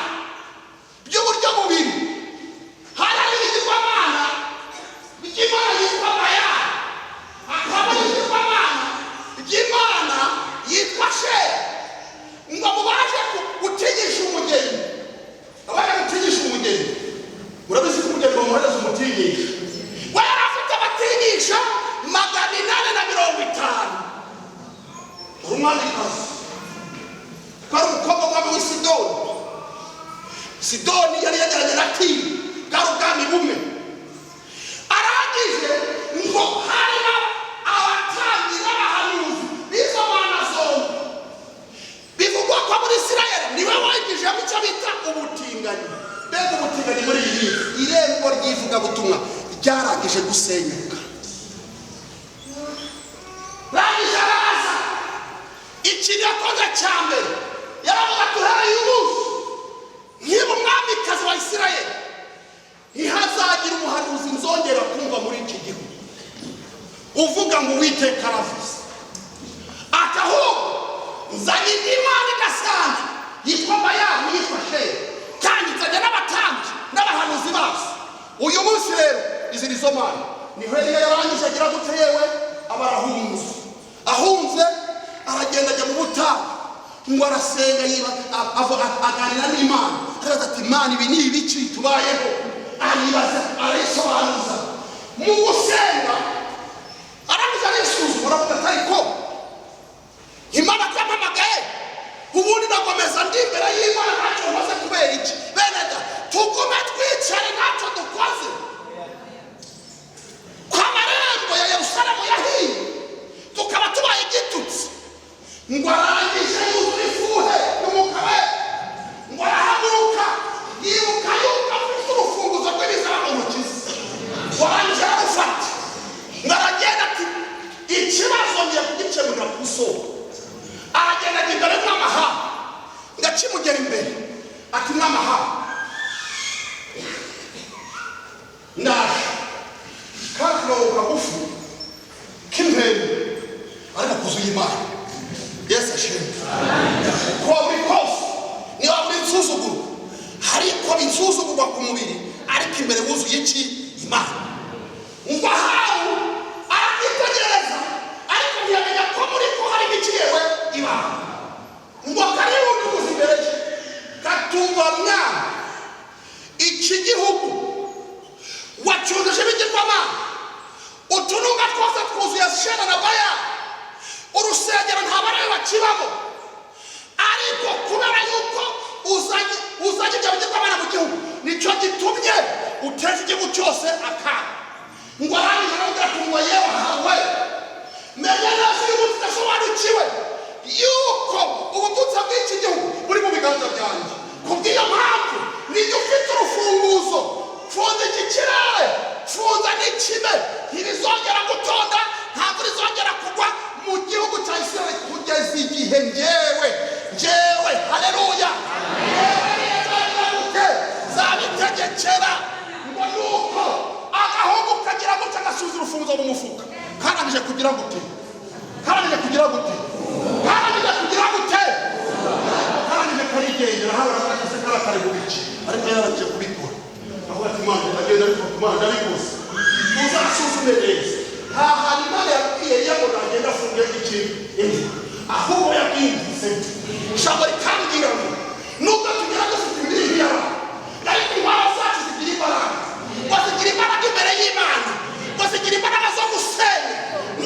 by'uburyo bubiri. Hari ibigirwamana by'Imana yitwa Bayali, hakaba n'ibigirwamana by'Imana yitwa Sheri. Ngo mubashe gutinyisha umugeni, abaje gutinyisha umugeni, murabizi ko umugeni bamuhereza umutinyisha. We yari afite abatinyisha 850. Uri umwamikazi, ko ari umukobwa w'umwami w'i Sidoni. Sidoni yari yegeranye na Tiri, bwari ubwami bumwe. Arangije, ngo harimo abatambyi n'abahanuzi b'izo mana zombi. Bivugwa ko muri Isirayeli niwe wigijemo icyo bita ubutinganyi. Mbega ubutinganyi! Muri iyi minsi irembo ry'ivugabutumwa ryarangije gusenyuka. Rangije araza, ikintu yakoze cya mbere, yaravuga ati: "Uhereye umunsi nkiba umwamikazi wa Isirayeli, ntihazagira umuhanuzi nzongera kumva muri iki gihugu uvuga ngo 'Uwiteka aravuze.' Ati ahubwo nzanye indi mana idasanzwe yitwa Bayali n'iyitwa Sheri, kandi nzanye n'abatambyi n'abahanuzi bazo. Uyu munsi rero izi nizo mana." Niho Eliya yarangije agira gute? Yewe, aba arahunze. Ahunze aragenda ajya mu butayu, ngo arasenga, yiba aganira n'Imana, arabaza ati: "Imana, ibi ni ibiki tubayeho?" Aribaza, arayisobanuza mu gusenga. Arangije arisuzuma, aravuga ati: "Ariko Imana ko yampamagaye, ubundi nakomeza ndi imbere y'Imana ntacyo nkoze kubera iki? Bene da, tugume twicare ntacyo dukoze, ko amarembo ya Yerusalemu yahiye, tukaba tubaye igitutsi?" Ngo arangije yuzura ifuhe n'Umwuka we, ngo arahaguruka, yibuka yuko afite urufunguzo rw'ibizaba mu ntoki ze. Ngo arangije ararufata, ngo aragenda ati: "Ikibazo ngiye kugikemurira ku isoko." Aragenda ajya imbere y'umwamahanga, ngo akimugera imbere ati: "Mwamahanga, ndaje." Kakarongo kagufi k'impembe, ariko kuzuye Imana. Yesu ashimwe. Ko buri kose niba buri nsuzugurwa, ariko binsuzugurwa ku mubiri, ariko imbere wuzuye iki? Imana. Ngo Ahabu arakwitegereza, ariko ntiyamenya ko muri ko harimo iki? Yewe, ibanga. Ngo karibunduguza imbere ye, katumva: "Mwana, iki gihugu wacyujuje ibigirwamana, utununga twose twuzuye Shera na Bayali, urusengero nta barabe bakibamo, ariko kubera yuko uzanye ibyo bigirwamana mu gihugu, nicyo gitumye uteje igihugu cyose akaga." Ngo arangije aramubwira ati: "Ngo yewe hawe, menya neza uyu munsi udasobanukiwe yuko ububyutse bw'iki gihugu buri mu biganza byanjye. Kubw'iyo mpamvu niyo ufite urufunguzo, funza iki kirere, funza n'ikime, ntibizongera gutonda, nta mvura izongera kugwa mu gihugu cya Isirayeli kugeza igihe njyewe, haleluya, njyewe gute nzabitegekera." Ngo nuko agahungu kagira gutya, gasubiza urufunguzo mu mufuka. Karangije kugira gute? Karangije kugira gute? Karangije kugira gute? Karangije karigendera. Hano arakase kara kari mu bice, ariko yarangije kubikora. Aho ati: "Imana, ndagenda, ariko Imana ndabikoze, uzasuzume neza." Nta hantu Imana yabwiye Eliya ngo nagenda afunge iki? Imvura. Ahubwo yabwiyumvise. Ijambo rikambwira ngo nubwo tugera dufite imibiri y'abantu, ariko intwaro zacu zigira imbaraga. Ngo zigira imbaraga imbere y'Imana, ngo zigira imbaraga zo gusenya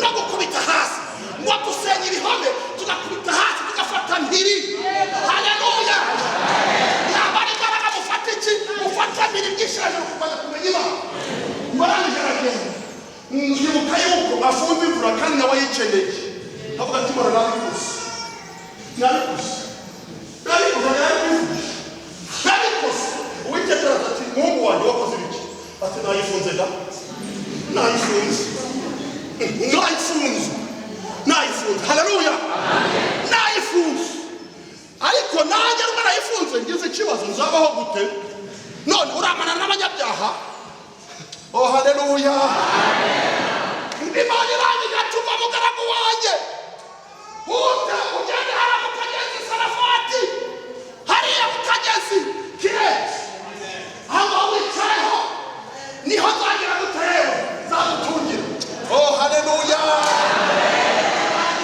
no gukubita hasi. Ngo dusenya ibihome, tugakubita hasi, tugafata mpiri. Haleluya! Yambara imbaraga, mufata iki? Mufata mpiri byinshi hejuru kurwanya kumenya Imana. Ngo arangije aragenda, yibuka yuko afunze imvura kandi nawe ayikeneye, avuga ati: "Imana, nabikoze, nabikoze, nabikoze, nabikoze, nabikoze." Uwiteka araza ati: "Muhungu wanjye, wakoze ibiki?" Ati: "Nayifunze da, nayifunze, nayifunze, nayifunze." Haleluya! "Nayifunze, ariko nanjye rumwe nayifunze, ngize ikibazo, nzabaho gute none? Uramana n'abanyabyaha." Oh, haleluya! Imana irangije atuma mugaragu wanjye, ute ugende hariya mu kagezi Sarafati, hariya mu kagezi Kirezi, aho wicayeho niho nzagira gutewe nzagutungira. Oh, haleluya!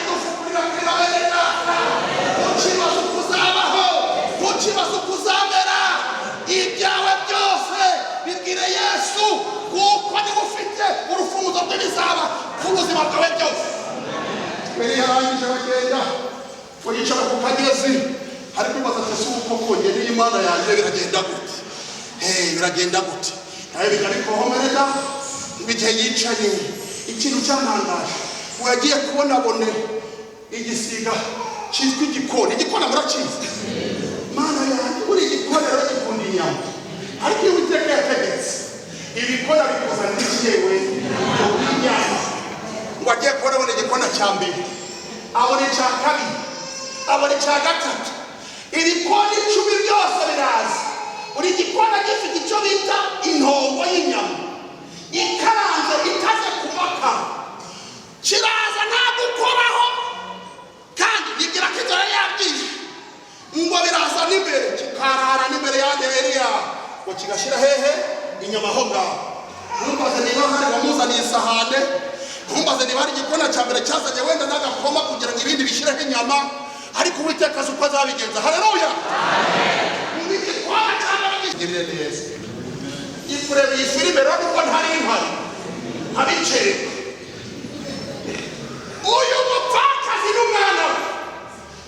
Dufungurira kuri bene data. Ntukibaze uko uzabaho, ntukibaze uko uzamera. Ibyawe byose bibwire Yesu, kuko niwe ufite urufunguzo rw'ibizaba ku buzima bwawe byose. Mbere yarangije aragenda ngo yicara ku kagezi, ari kwibaza ati: "Ese ubu koko njye n'Imana yanjye biragenda gute? Biragenda gute?" Nawe bijya bikohomerera. Ngo igihe yicaye, ikintu cyantangaje, ngo yagiye kubona abone igisiga cyitwa igikona. Igikona murakizi? Mana yanjye, buri igikona rero gikunda inyama, ariko iyo Uwiteka yategetse, ibikona bikuzanira iki? Yewe, inyama. Ngo agiye kubona abona igikona cya mbere, abona icya kabiri, abona icya gatatu, ibikona 10 byose biraza. Buri gikona gifite icyo bita intongo y'inyama ikaranze itaze ku makara. Kiraza nta gukoraho, kandi nibwira ko inzara yabwiye. Ngo biraza n'imbere, kikarara n'imbere yanjye Eliya, ngo kigashyira hehe inyama aho ngaho. Ntumbaze niba hari wamuzaniye isahane, ntumbaze niba hari igikona cya mbere cyazanye wenda n'agakoma kugira ngo ibindi bishyireho inyama, ariko Uwiteka azi uko azabigenza. Haleluya! Igikona cya mbere gigirire neza. Ikureba iyi filime rero, nubwo ntari impari ntabiceka, uyu mupfakazi n'umwana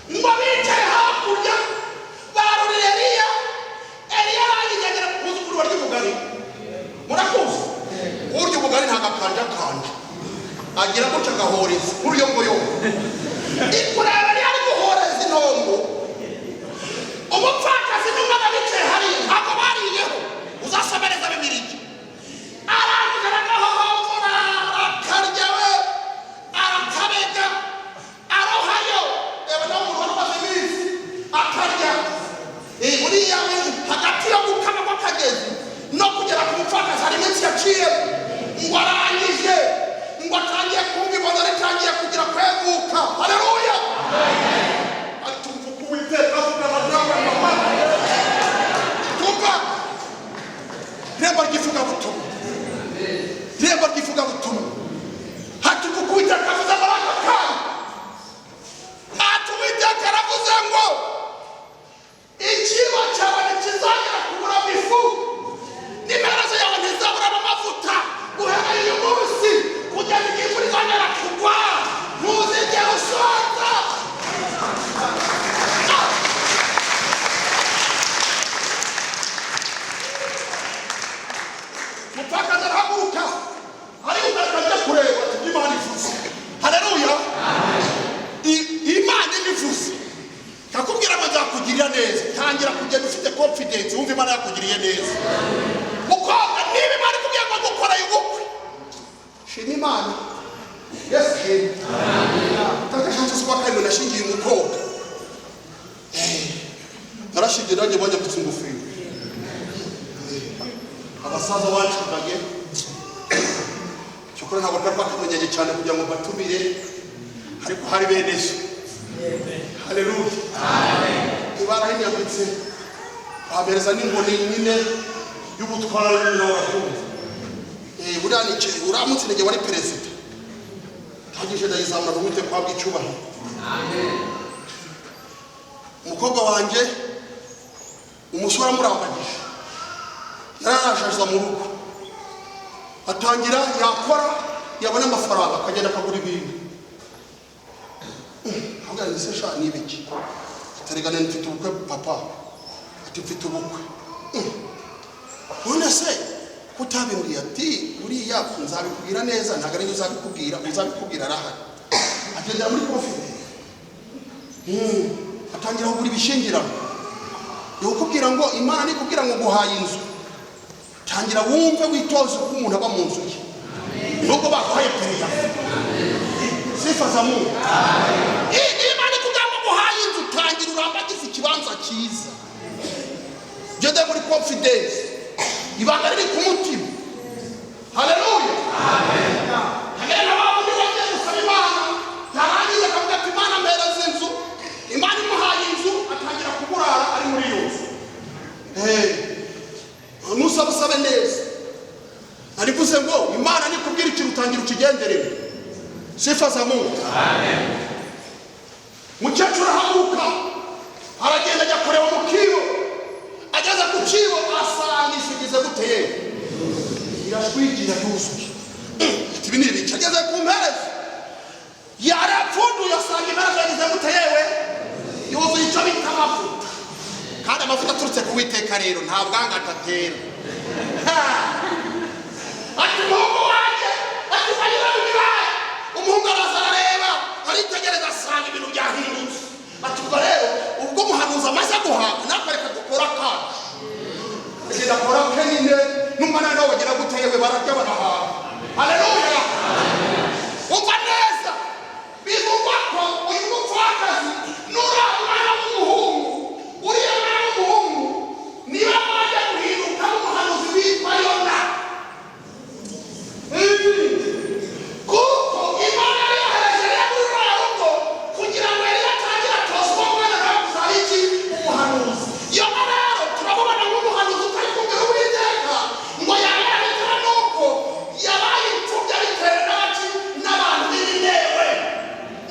we ngo bicaye hakurya baruriye Eliya. Eliya arangije agera ku kuzukuru barya ubugari. Murakuzi, urya ubugari ntabwo akanja akanja, agira gutya agahoreza nk'uruyongoyongo. Ikureba Eliya ari guhoreza intongo, umupfakazi n'umwana bicaye hariya, ntabwo bariyeho. Uzasomereza Bibiliya. Arangije aragahohomvura, arakarya we, arakabega, arohayo. Reba nawe umuntu wari umaze iminsi akarya. Buriya we hagati yo gukama kw'akagezi no kugera ku mupfakazi hari iminsi yaciyemo. Ngo arangije, ngo atangiye kumva ibono ritangiye kugira kweguka. Haleluya! Atumva uko Uwiteka avugana nawe. Mama, tumva irembo ry'ivugabutumwa, irembo ry'ivugabutumwa. Hatuvuga uko Uwiteka avuze muri aka kanya. Ati: "Uwiteka aravuze ngo ikibo cyawe ntikizongera kuburamo ifu, n'imperezo yawe ntizaburamo amavuta. Uhereye uyu munsi kugeza igihe imvura izongera kugwa, ntuzigera usonza." Mupfakazi arahaguruka, arihuta akajya kureba, ati: "Imana ivuze." Haleluya! Imana ibivuze, kakubwira ngo nzakugirira neza, tangira kugenda ufite confidence, wumva Imana yakugiriye neza. Mukobwa, niba Imana ikubwiye ngo gukoreye ubukwe, shima Imana. Yesu shima. Tariki 5 z'ukwa karindwi nashingiye umukobwa. Narashingiye nanjye, banyambitse ingofero abasaza bancunganye. Cyokora ntabwo twari twakamenyanye cyane kugira ngo mbatumire, ariko hari bene so. Haleluya! Barahinyambitse, bampereza n'inkoni nyine y'ubutware nyine, urakumva. Buriya ni uramutse intege wari perezida, ntagije ndayizamura ngo wite kwabwa icyubahiro. Umukobwa wanjye, umusore amurambagije, yararashaza mu rugo, atangira yakora, yabona amafaranga akagenda akagura ibintu. Ntabwo se sha, ni ibiki? Atarigana, mfite ubukwe papa. Ati: "Mfite ubukwe." None se kutabimbwiye? Ati: "Buriya nzabikubwira neza, ntabwo ari njye uzabikubwira, uzabikubwira arahari." Agendera muri confidence, atangira kugura ibishyingirano. Ni ukubwira ngo Imana ikubwira ngo guhaye inzu, tangira wumve, witoze uko umuntu aba mu nzu ye, nubwo baguhaye pereya. Sifa za Mungu. Niba Imana ikubwira ngo guhaye inzu, tangira urambagize ikibanza cyiza, gende muri confidence. Ibanga riri ku mutima. Haleluya. Amen. Hamwe na wa wundi wagiye gusaba Imana, yarangiza akavuga ati Imana mpereza inzu. Imana imuhaye inzu, atangira kuburara ari muri iyo nzu. Nusaba usabe neza. Arivuze ngo Imana nikubwira ikintu utangira ukigenderere. Sifa za Mungu. Amen. Mukecuru arahaguruka aragenda ajya kureba mu kibo. Ageze ku kibo asanga ifu igize gute ye? Irashwigira yuzuye. Ati ibi ni ibiki? Ageze ku mperezo yarapfunduye asanga imperezo yagize gute yewe? Yuzuye icyo bita amavuta. Kandi amavuta aturutse ku Uwiteka rero nta bwangata atera. Ati umuhungu wanjye, ati fanyira mu birayi. Umuhungu araza arareba, aritegereza asanga ibintu byahindutse. Ati ubwo rero ubwo umuhanuzi amaze guhaga natwe reka dukore akacu. Agenda akora ke nyine, n'umwana nawe bagira gute yewe, bararya barahaga. Haleluya. Umva neza, bivugwa ko uyu mupfakazi n'uriya mwana w'umuhungu, uriya mwana w'umuhungu niba baje guhinduka n'umuhanuzi witwa Yona. Kuko Imana yari yohereje Eliya muri ruriya rugo kugira ngo Eliya atangire atoze uwo mwana nawe kuzaba iki? Umuhanuzi. Yona rero turamubona nk'umuhanuzi utari kumvira Uwiteka, ngo yaba yarabitewe n'uko yabaye imfubyi abitewe n'abaki? N'abantu b'Inineve.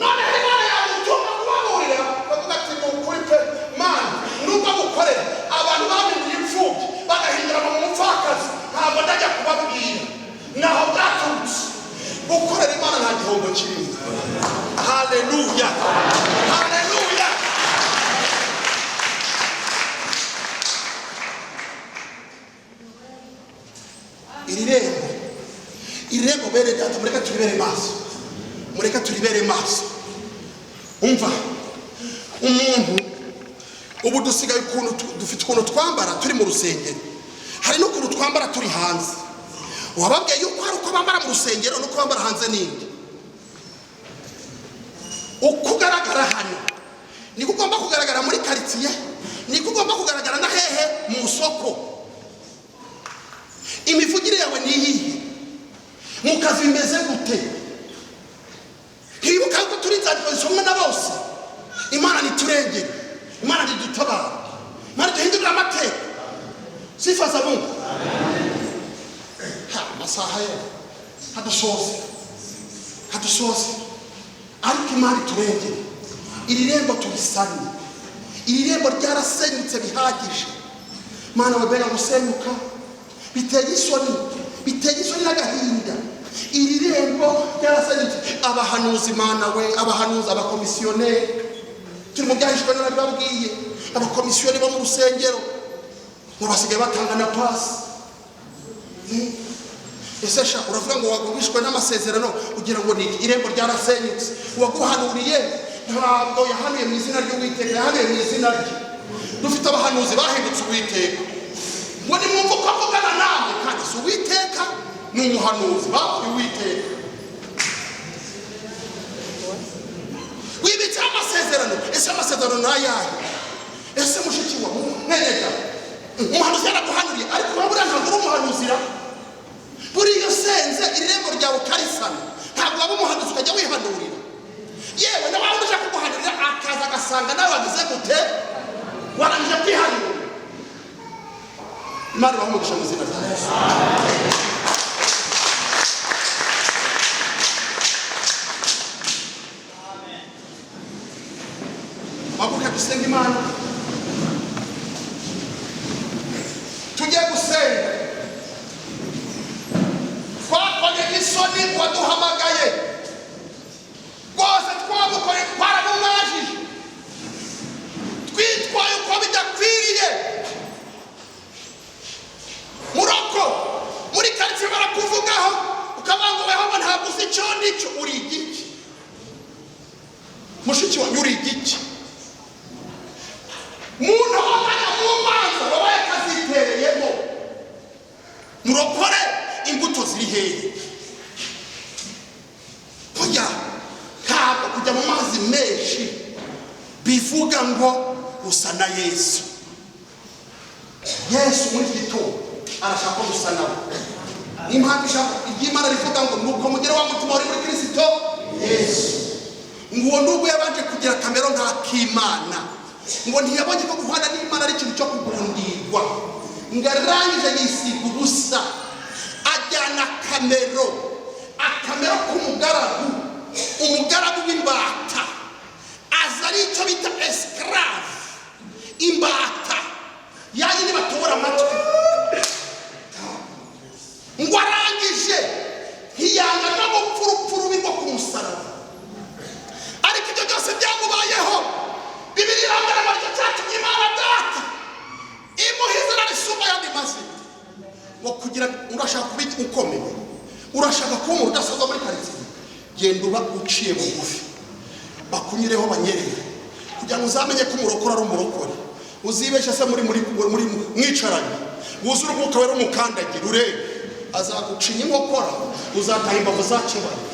Noneho Imana yamutuma kubaburira, bavuga ati ni ukuri pe Mana, nubwo gukorera abantu bampinduye imfubyi bagahindura mu mupfakazi, ntabwo ndajya kubabwira naho byaturutse. Gukorera Imana nta gihombo kirimo. Haleluya. Haleluya. Iri rembo, iri rembo bene data, mureke turibere maso, mureke turibere maso. Umva umuntu ubu dusigaye ukuntu dufite ukuntu twambara turi mu rusengero, hari n'ukuntu twambara turi hanze. Wababwiye yuko hari uko bambara mu rusengero n'uko bambara hanze n'indi. Uko ugaragara hano niko ugomba kugaragara muri karitsiye, niko ugomba kugaragara na hehe mu isoko. Imivugire yawe ni iyihe? Mu kazi bimeze gute? Ntiwibuka yuko turi inzandiko zisomwa na bose? Imana niturengere, Imana nidutabare, Imana iduhindurire amateka. Sifa za Mungu. Ha, amasaha ye hadusoze, hadusoze. Ariko Imana iturengere. Iri rembo turisane. Iri rembo ryarasenyutse bihagije. Mana we, mbega gusenyuka biteye isoni, biteye isoni n'agahinda. Iri rembo ryarasenyutse. Abahanuzi Mana we, abahanuzi, abakomisiyoneri turi mu byahishwe narabibabwiye. Abakomisiyoneri bo mu rusengero ngo basigaye batanga na pasi. Ese sha uravuga ngo wagurishwe n'amasezerano ugira ngo ni irembo ryarasenyutse? Uwaguhanuriye ntabwo yahanuye mu izina ry'Uwiteka, yahanuye mu izina rye. Dufite abahanuzi bahindutse Uwiteka. Ngo nimwumve uko avugana namwe, kandi si Uwiteka, ni umuhanuzi bavuye Uwiteka. Wibitseho amasezerano. Ese amasezerano ni ayahe? Ese mushiki wa mwenega umuhanuzi yaraguhanuriye, ariko wowe buriya ntabwo uri umuhanuzira. Buriya usenze irembo ryawe ukarisana, ntabwo waba umuhanuzi ukajya wihanurira. Yewe na waba uje kuguhanurira akaza agasanga nawe wagize gute, warangije kwihanurira. Imana ibahe umugisha mu izina rya Yesu. Haguruka dusenge Imana. Tujye gusenga. Twakoze isoni waduhamagaye rwose, twamukoreye, twaramumwajije, twitwaye uko bidakwiriye. Muroko muri karitsiye barakuvugaho ukavuga ngo weho ngo ntabwo uzi icyo nicyo. Uri igiki mushiki wanjye? Uri igiki? Muntu wabanya mu manza wabaye akazitereyemo. Murokore imbuto ziri hehe? Kujya ntabwo kujya mu mazi menshi bivuga ngo usa na Yesu. Yesu muri iki gitondo arashaka ko dusa nawe. Impamvu ijambo ry'Imana rivuga ngo nuko mugere wa mutima wari muri Kristo Yesu, ngo uwo nubwo yabanje kugira akamero nk'ak'Imana, ngo ntiyabonye ko guhana n'Imana ari ikintu cyo kugundirwa, ngo arangije yisiga ubusa, ajyana akamero k'umugaragu, umugaragu w'imbata, aza ari icyo bita esclave, imbata yayindi batobora amatwi. Ngo arangije ntiyanga no gupfa urupfu rubi rwo ku musaraba. Ariko ibyo byose byamubayeho, Bibiliya irambwira ngo aricyo cyatumye Imana Data imuha izina risumba ayandi mazina, ngo kugira urashaka kuba ukomeye, urashaka kuba umuntu udasanzwe muri karitsiye, genda uba uciye bugufi, bakunyureho banyerere, kugira ngo uzamenye ko umurokore ari umurokore. Uzibeshye se muri muri muri mwicaranye, wuzure umwuka wera umukandagira, urebe azagucinya inkokora, uzataha imbavu zakebana.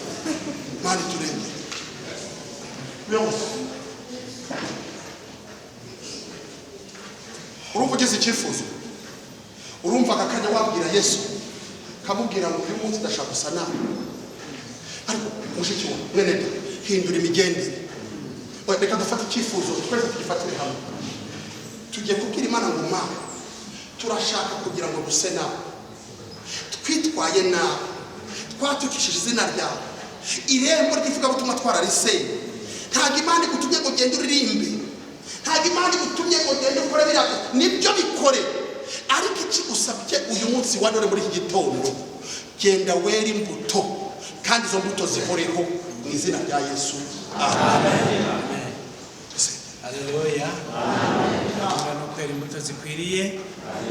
Mana iturengere. Urumva ugize icyifuzo, urumva aka kanya wabwira Yesu, kamubwira ngo uyu munsi ndashaka gusa nawe. Ariko mushiki wawe mwene data, hindura imigendere. Oya, reka dufate icyifuzo twese tugifatire hamwe. Tugiye kubwira Imana ngo Mana, turashaka kugira ngo duse nawe, twitwaye nabi, twatukishije izina ryawe, irembo ry'ivugabutumwa twarariseye. Ntabwo Imana igutumye ngo ugende uririmbe, ntabwo Imana igutumye ngo ugende ukore biriya, nibyo bikore. Ariko iki usabye uyu munsi wa none muri iki gitondo, genda wera imbuto, kandi izo mbuto zihoreho mu izina rya Yesu. Amen. Haleluya. No kwera imbuto zikwiriye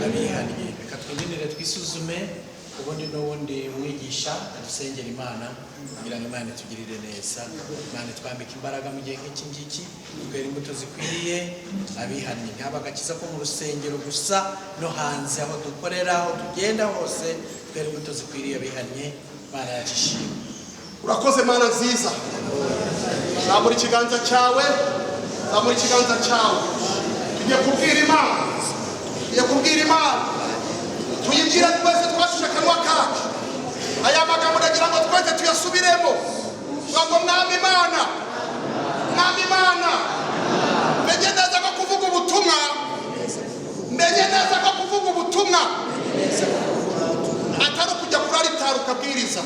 abihannye. Reka twinjire twisuzume, ubundi n'ubundi mwigisha adusengera Imana kugira ngo Imana itugirire neza, Imana itwambike imbaraga mu gihe nk'iki ngiki, twera imbuto zikwiriye abihannye. Ntihaba agakiza ko mu rusengero gusa, no hanze aho dukorera, aho tugenda hose, twera imbuto zikwiriye abihannye. Imana yacu ishimwe. Urakoze Mana nziza. Zamura ikiganza cyawe, zamura ikiganza cyawe. Tugiye kubwira Imana, tugiye kubwira Imana, tuyibwire twese twashije akanwa kacu. Aya magambo ndagira ngo twese tuyasubiremo. Ngo Mwami Imana, Mwami Imana, menye neza ko kuvuga ubutumwa, menye neza ko kuvuga ubutumwa atari ukujya kuri alitari ukabwiriza,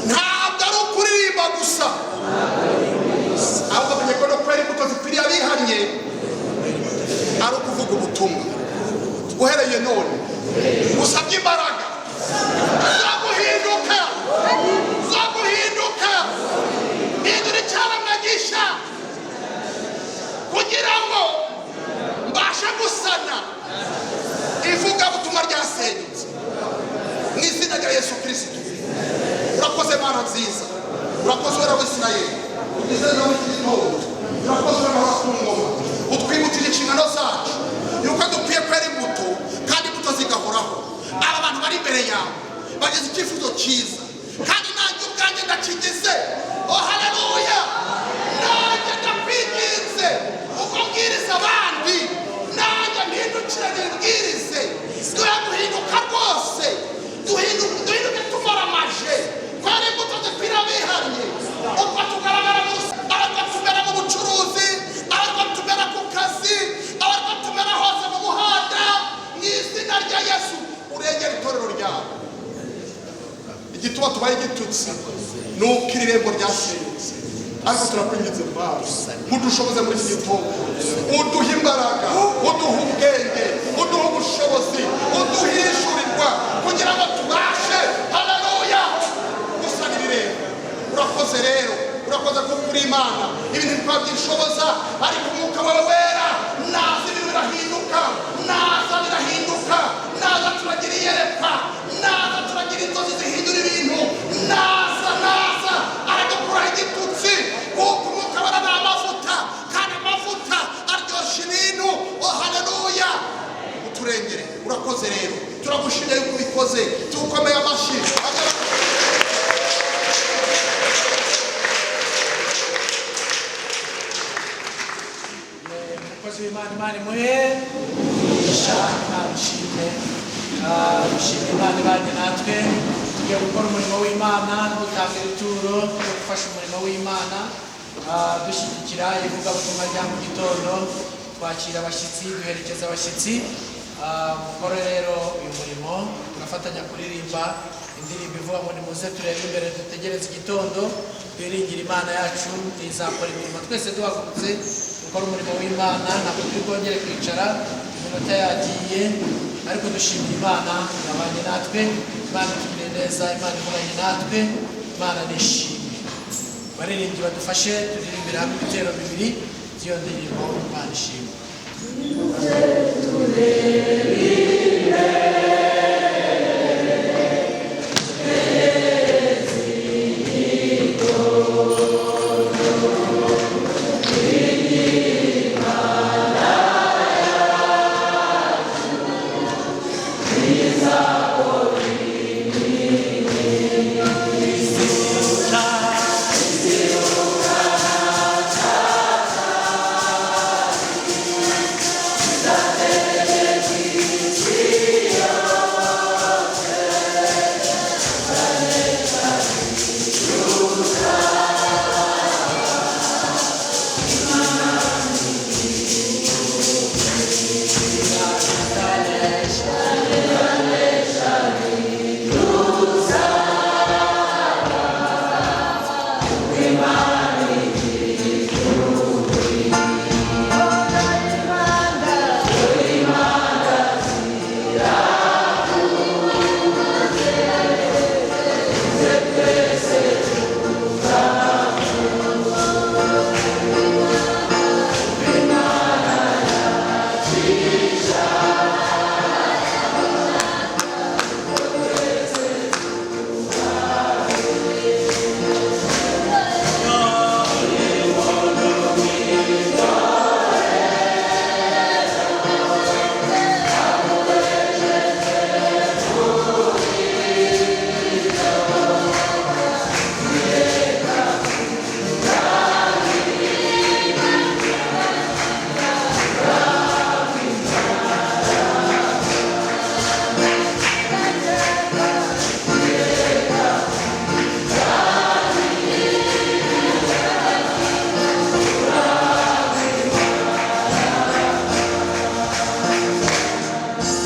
ntabwo ari ukuririmba gusa, ahubwo menye ko no kwera imbuto zikwiriye abihannye ari ukuvuga ubutumwa. Uhereye none usabye imbaraga zo guhinduka, zo guhinduka, hindura icyaremwe gishya kugira ngo mbashe gusana ivugabutumwa ryasenyutse mu izina rya Yesu Kristo. Urakoze Mana nziza, urakoze Uwera w'Isirayeli, ugize neza muri iki gitondo, urakoze Uwera ku ngoma, utwibukije inshingano zacu yuko dukwiye kwera imbuto kandi imbuto zigahoraho. Aba bantu bari imbere yawe bagize icyifuzo cyiza, kandi nanjye ubwanjye ndakigize. Oh haleluya! Nanjye ndakwinginze uko mbwiriza abandi, nanjye mpindukire nibwirize. Duhe guhinduka rwose, duhinduke tumaramaje, kwera imbuto zikwiriye abihannye. Uko tugaragara mu ariko tumera mu bucuruzi, ariko tumera ku kazi, ariko tumera hose mu muhanda, mu izina rya Yesu urengera itorero ryawe. Igituma tubaye igitutsi ni uko iri rembo ryasenyutse, ariko turakwinginze Mana, udushoboze muri iki gitondo, uduhe imbaraga, uduhe ubwenge, uduhe ubushobozi, uduhe ihishurirwa kugira ngo tubashe, haleluya, gusana iri rembo. Urakoze rero, urakoze kuko uri Imana, ibintu ntitwabyishoboza, ariko umwuka wawe wera naza ibintu birahinduka, naza birahinduka, naza turagira iyerekwa, naza turagira inzozi zihindura ibintu, naza naza aradukuraho igitutsi, kuko umwuka wera ni amavuta, kandi amavuta aryoshya ibintu. Oh haleluya, uturengere. Urakoze rero, turagushimira yuko ubikoze, tugukomeye amashyi. Umukozi w'Imana, Imana imuhe umugisha, Imana ishimwe. Dushimye Imana. Tugiye gukora umurimo w'Imana, dutanga ituro ryo gufasha umurimo w'Imana, dushyigikira ivugabutumwa rya mu gitondo, twakira abashyitsi, duherekeza abashyitsi. Mukore rero uyu murimo, turafatanya kuririmba indirimbo ivuga ngo nimuze turebe imbere dutegereze igitondo, twiringire Imana yacu izakora imirimo. Twese duhagurutse gukora umurimo w'Imana, ntabwo turi bwongere kwicara, iminota yagiye, ariko dushimira Imana yabanye natwe, Imana itugiriye neza, Imana ihoranye natwe, Imana nishimye. Baririmbyi badufashe turirimbire hamwe ibitero bibiri by'iyo ndirimbo Imana ishimwe.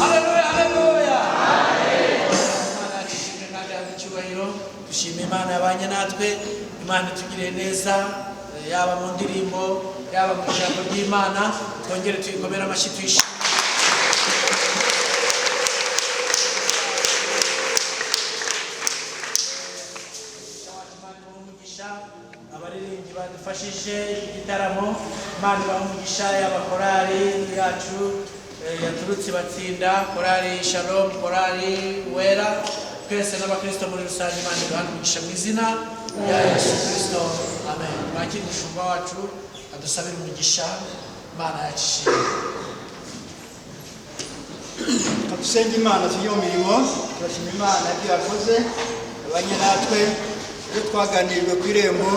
Haleluya, haleluya. Imana yacu ishimwe kandi ihabwe icyubahiro. Dushima Imana yabanye natwe, Imana itugiriye neza, yaba mu ndirimbo, yaba mu ijambo ry'Imana, twongere tuyikomere amashyi tuyishime. Imana ibahe umugisha, abaririmbyi badufashije iki gitaramo, Imana ibahe umugisha, yaba korali yacu yaturutse batsinda, korali Shalom, korali Wera, twese n'abakristo muri rusange, Imana ibahe umugisha mu izina rya Yesu Kristo, amen. Twakire umushumba wacu adusabire umugisha, Imana yacu ishimwe. Dusenge Imana tujye mu mirimo, turashima Imana ibyo yakoze abanye natwe, ibyo twaganirijwe ku irembo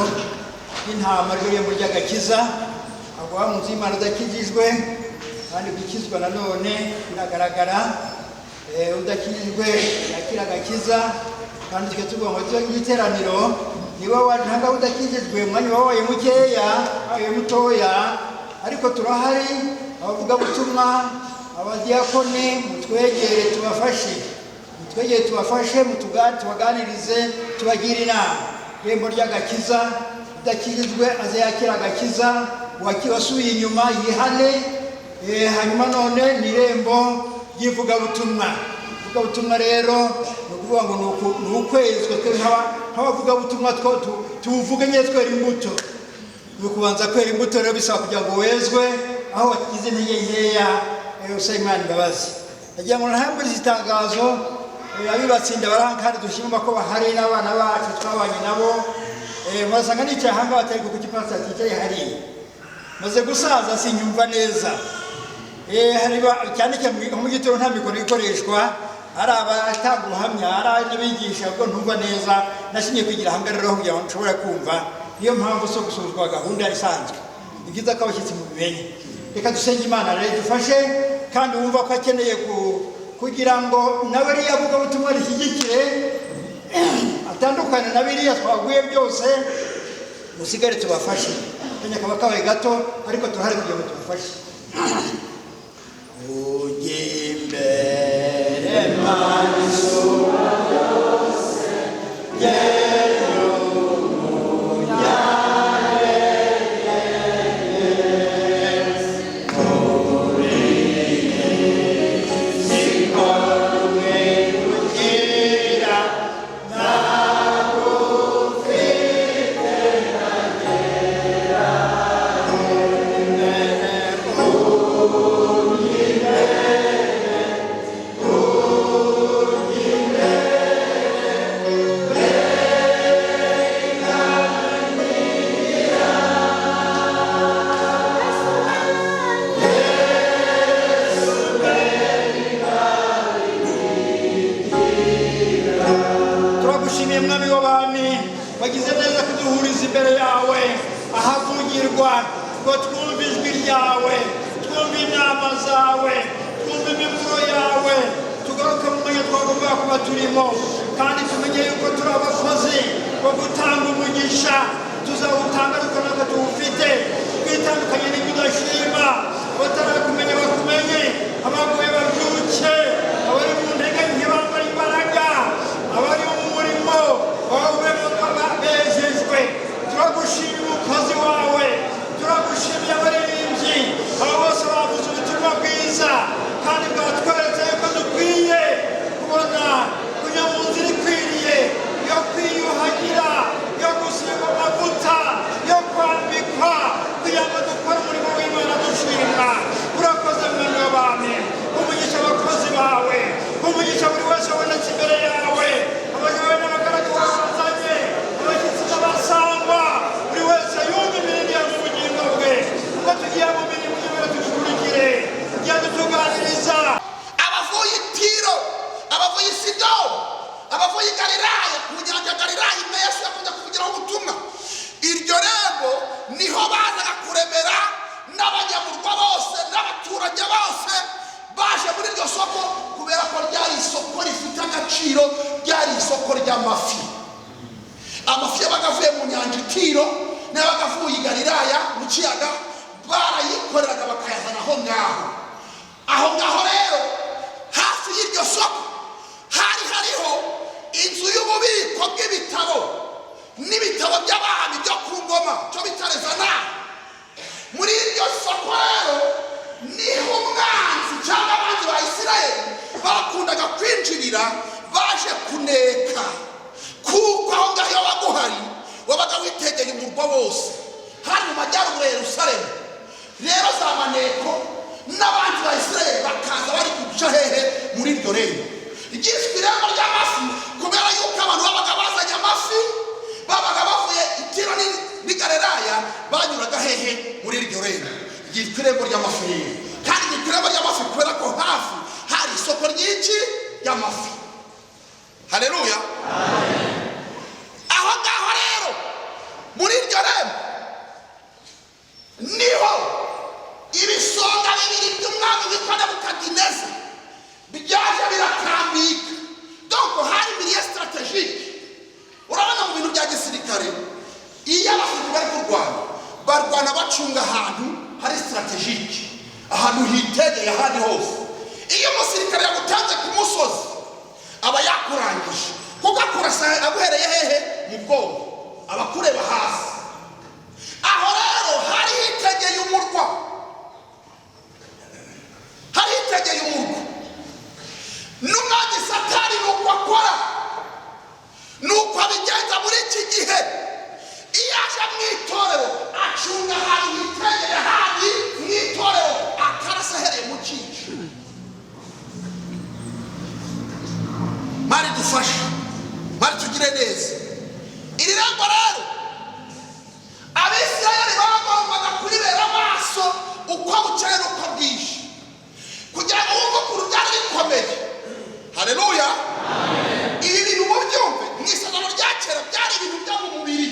ry'intama, ryo rembo ry'agakiza. Ntabwo waba mu nzu y'Imana udakijijwe, kandi gukizwa nanone biragaragara. Udakijijwe yakira agakiza, kandi tujya tuvuga ngo tujye mu iteraniro, niba waje udakijijwe umwanya wabaye mukeya, wabaye mutoya, ariko turahari, abavugabutumwa, abadiyakoni, mutwegere tubafashe, mutwegere tubafashe, tubaganirize, tubagire inama. Irembo ry'agakiza, udakijijwe aze yakira agakiza, wasubiye inyuma yihane. Hanyuma none ni irembo ry'ivugabutumwa. Ivugabutumwa rero ni ukuvuga ngo ni ukwezwa twe nk'abavugabutumwa tuvuge nyine twera imbuto. Ni ukubanza kwera imbuto rero bisaba kugira ngo wezwe aho wagize intege nkeya, usaba Imana imbabazi. Ndagira ngo ntambure itangazo, abibatsinda baraha kandi dushima ko bahari n'abana bacu twabanye nabo. Murasanga nicaye aha ngaha batari kuko pastor aticaye hariya. Maze gusaza sinyumva neza. Hari cyane cyane mu gitondo nta mikoro ikoreshwa, ari abatanga ubuhamya, ari n'abigisha, ubwo ntumva neza, nashingiye kugira aha ngaha rero kugira ngo nshobore kumva. Niyo mpamvu so gusuzwa gahunda isanzwe. Ni byiza ko abashyitsi mubimenye. Reka dusenge Imana rero idufashe, kandi wumva ko akeneye kugira ngo nawe ririya vugabutumwa rishyigikire. Mutandukane na biriya twaguye byose, musigare tubafashe. Akanya kaba kabaye gato, ariko turahari kugira ngo tubafashe. Ujya imbere Mana isumba byose, genda umujyane Turagushimiye, Mwami w'abami, wagize neza kuduhuriza imbere yawe ahavugirwa ngo twumve ijwi ryawe, twumve inama zawe, twumve imiburo yawe, tugaruke mu mwanya twagombaga kuba turimo, kandi tumenye yuko turi abakozi bo gutanga umugisha. Tuzawutanga ariko ntabwo tuwufite. Twitandukanye n'ibyo udashima. Batarakumenya bakumenye, abaguye babyuke, abari mu ntege nke bambara imbaraga, abari mu murimo bawubemo bejejwe. Turagushimira umukozi wawe, turagushimiye abaririmbyi, abo bose bavuze ubutumwa bwiza kandi bwatweretse yuko dukwiye kubona kujya mu nzira ikwiriye yo kwiyuhagira, yo gusigwa amavuta, yo kwambikwa, kugira ngo dukore umurimo w'Imana dushimwa. Urakoze, Mwami w'abami. Umugisha abakozi bawe, umugisha buri wese wabonetse imbere yawe, abayobowe n'abagaragu bawe bazanye, abashyitsi n'abasangwa, buri wese yumva imirimo mu bugingo bwe. Ubwo tugiye mu mirimo y'Imana, tudukurikire, tujya dutuganiriza. Abavuye i Tiro, abavuye i Sidoni, abavuye i Galilaya, ku nyanja ya Galilaya imwe Yesu yakunze kuvugiraho ubutumwa. Iryo rembo niho bazaga kuremera n'abanyamurwa bose n'abaturage bose baje muri iryo soko, kubera ko ryari isoko rifite agaciro, ryari isoko ry'amafi. Amafi yabaga avuye mu nyanja i Tiro n'ayabaga avuye i Galilaya mu kiyaga, barayikoreraga bakayazana aho ngaho. Aho ngaho rero hafi y'iryo soko hari hariho inzu y'ububiko bw'ibitabo n'ibitabo by'abami byo ku ngoma, cyo bita rezana. Muri iryo soko rero niho umwanzi cyangwa abanzi ba Isirayeli bakundaga kwinjirira baje kuneka, kuko aho ngaho iyo wabaga uhari wabaga witegeye umurwa wose. Hari mu majyaruguru ya Yerusalemu. Rero za maneko n'abandi ba Isirayeli bakaza bari guca hehe? Muri iryo rembo ryiswe irembo ry'amafi, kubera yuko abantu babaga bazanye amafi, babaga bavuye i Tiro n'i Galilaya, banyuraga hehe? Muri iryo rembo ryitwa irembo ry'amafi rero. Kandi ryitwa irembo ry'amafi kubera ko hafi hari isoko ryinshi ry'amafi. Haleluya! Aho ngaho rero muri iryo rembo niho ibisonga bibiri by'umwami witwa Nebukadineza byaje birakambika. Donc hari milieu stratégique. Urabona, mu bintu bya gisirikare, iyo abasirikare bari kurwana, barwana bacunga ahantu hari stratégique, ahantu hitegeye ahandi hose. Iyo umusirikare yagutanze ku musozi, aba yakurangije, kuko akurasa aguhereye hehe? Mu bwonko, aba akureba hasi. Aho rero hari hitegeye umurwa, hari hitegeye umurwa. N'umwanzi Satani ni uko akora, ni uko abigenza muri iki gihe. Iyo aje mu itorero, acunga ahantu hitegeye ahandi mu itorero, akarasa ahereye mu cyico. Mari dufashe, mari tugire neza. Iri rembo rero Abisirayeli bagombaga kuribera amaso uko bukeye n'uko bwije, kugira ngo wumve ukuntu byari bikomeye. Haleluya! Ibi bintu mubyumve, mu Isezerano rya Kera byari ibintu byo mu mubiri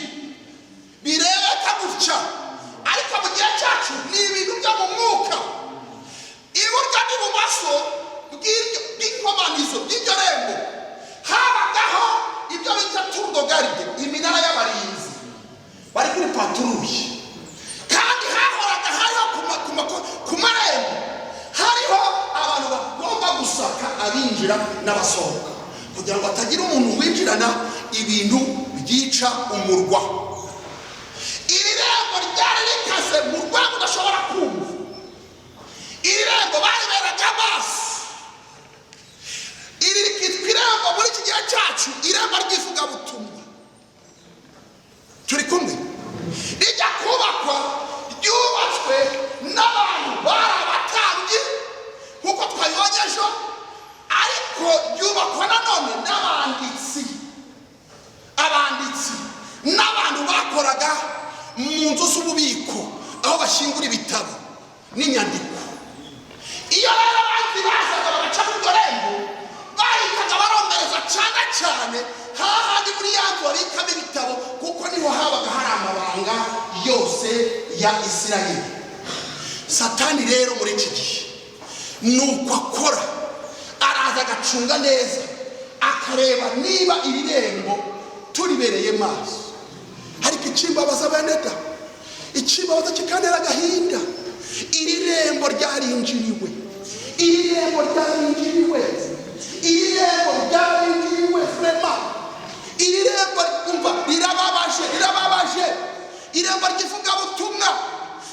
birebeka gutya, ariko mu gihe cyacu ni ibintu byo mu mwuka. Iburyo n'ibumoso bw'inkomanizo bw'iryo rembo habagaho ibyo bita bita tour de garde, iminara y'abarinzi bari kuri patrouille. Kandi hahoraga hariho ku marembo hariho abantu bagomba gusaka abinjira n'abasohoka, kugira ngo hatagira umuntu winjirana ibintu byica umurwa. Iri rembo ryari rikaze mu rwego udashobora kumva. Iri rembo bariberaga amaso. Iri rikitwa irembo muri iki gihe cyacu, irembo ry'ivugabutumwa. Turi kumwe? Rijya kubakwa, ryubatswe n'abantu bari abatambyi nk'uko twabibonye ejo, ariko ryubakwa nanone n'abanditsi, abanditsi n'abantu bakoraga mu nzu z'ububiko aho bashyingura ibitabo n'inyandiko. Iyo rero abandi bazaga bagaca muri iryo rembo, bahitaga barombereza cyane cyane hahandi muri ya nzu babikamo ibitabo, kuko niho habaga hari amabanga yose ya Isirayeli. Satani rero muri iki gihe ni uko akora, araza agacunga neza, akareba niba iri rembo turibereye maso. Ariko ikimbabaza, bene da, ikimbabaza kikantera agahinda, iri rembo ryarinjiriwe, iri rembo ryarinjiriwe, iri rembo ryarinjiriwe. Vraiment, iri rembo, umva, rirababaje, rirababaje. Irembo ry'ivugabutumwa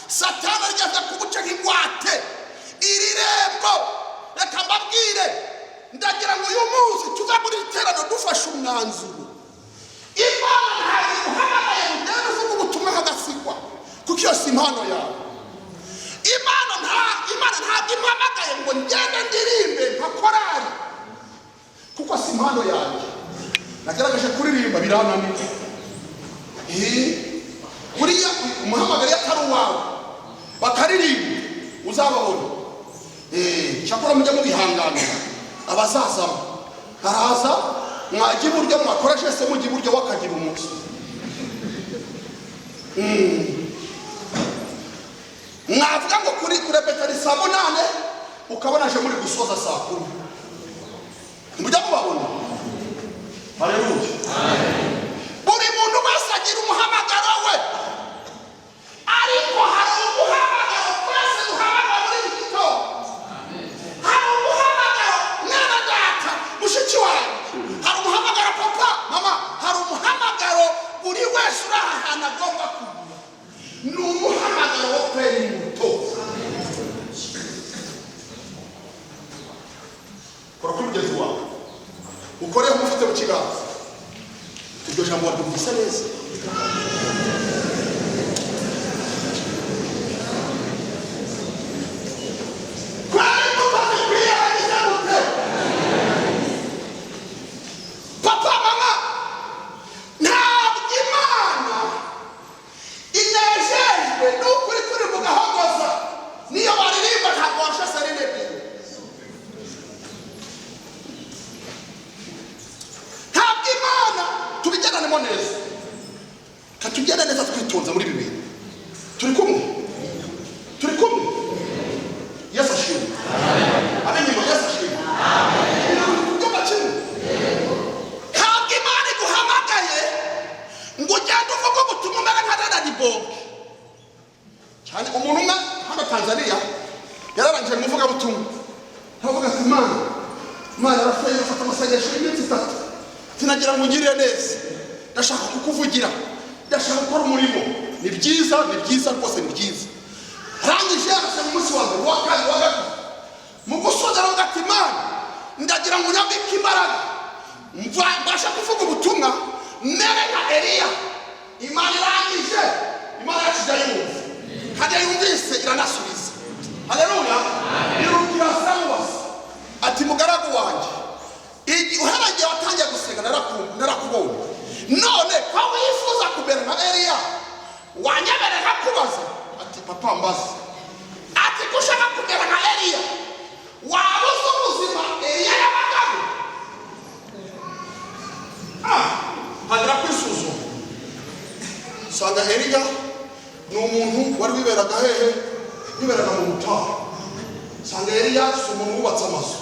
Satani ryaza kubuca nk'ingwate. Iri rembo, reka mbabwire, ndagira ngo uyu munsi tuza muri iri teraniro dufashe umwanzuro. Imana ntabwo iguhamagaye ngo ugende uvuge ubutumwa hagasigwa, kuko iyo si impano yawe. Imana ntabwo impamagaye ngo ngende ndirimbe nka korari, kuko si impano yanjye. Nagerageje kuririmba birananira. Buriya umuhamagaro iyo atari uwawe bakaririmba uzababona. Cyakora mujya mubihanganira, abazazamo araza mwajya iburyo, mwakora geste mujya iburyo, wakagira umunsi. Mwavuga ngo kuri kurepeta ni saa 8, ukabona aje muri gusoza saa 10. Mujya mubabona. Haleluya! Buri muntu wese agira umuhamagaro we, ariko hari umuhamagaro twese duhamagara muri iki gitondo. Hari umuhamagaro, mwana data, mushiki wanjye, hari umuhamagaro, papa, mama, hari umuhamagaro buri wese uri aha hantu agomba kugira. Ni umuhamagaro wo kwera imbuto. Kora kuri mugenzi wawe, ukoreho umufite mu kiganza. Iryo jambo waryumvise neza? Kwera imbuto zikwiye bagize gute? Papa, mama, ntabwo Imana inejejwe n'ukuri turi bugahogoza. Niyo baririmba ntabwo warusha Celine Dion. Ntabwo Imana, tubigendanemo neza, katugende neza twitonze muri ibi bintu. Turi kumwe? Turi kumwe? Yesu ashimwe! Ab'inyuma, Yesu ashimwe! Ibintu biri kubyumva kimwe. Ntabwo Imana iguhamagaye ngo ugende uvuge ubutumwa umere nka Reinhard Bonnke. Cyane umuntu umwe hano Tanzania yararangije mu ivugabutumwa, aravuga ati: "Imana, Imana." Arasenga, afata amasengesho y'iminsi 3. "Sinagira ngo ungirire neza, ndashaka kukuvugira, ndashaka gukora umurimo." Ni byiza, ni byiza rwose, ni byiza. Arangije arasenga umunsi wa mbere, uwa kabiri, uwa gatatu. Mu gusoza aravuga ati: "Imana, ndagira ngo unyambike imbaraga mva mbasha kuvuga ubutumwa mere nka Eliya." Imana irangije, Imana yacu ijya yumva, kandi iyo yumvise iranasubiza. Haleluya! Irukira Samuwasi ati: "Mugaragu wanjye, uhereye igihe watangiye gusenga narakubonye. None ko wifuza kumera nka Eliya, wanyemerera nkakubaza?" Ati: "Papa, mbaza." Ati: "Ko ushaka kumera nka Eliya, waba uzi ubuzima Eliya yabagamo?" Ah, hagira kwisuzuma, usanga Eliya ni umuntu wari wiberaga hehe? Wiberaga mu butayu. Usanga Eliya si umuntu wubatse amazu.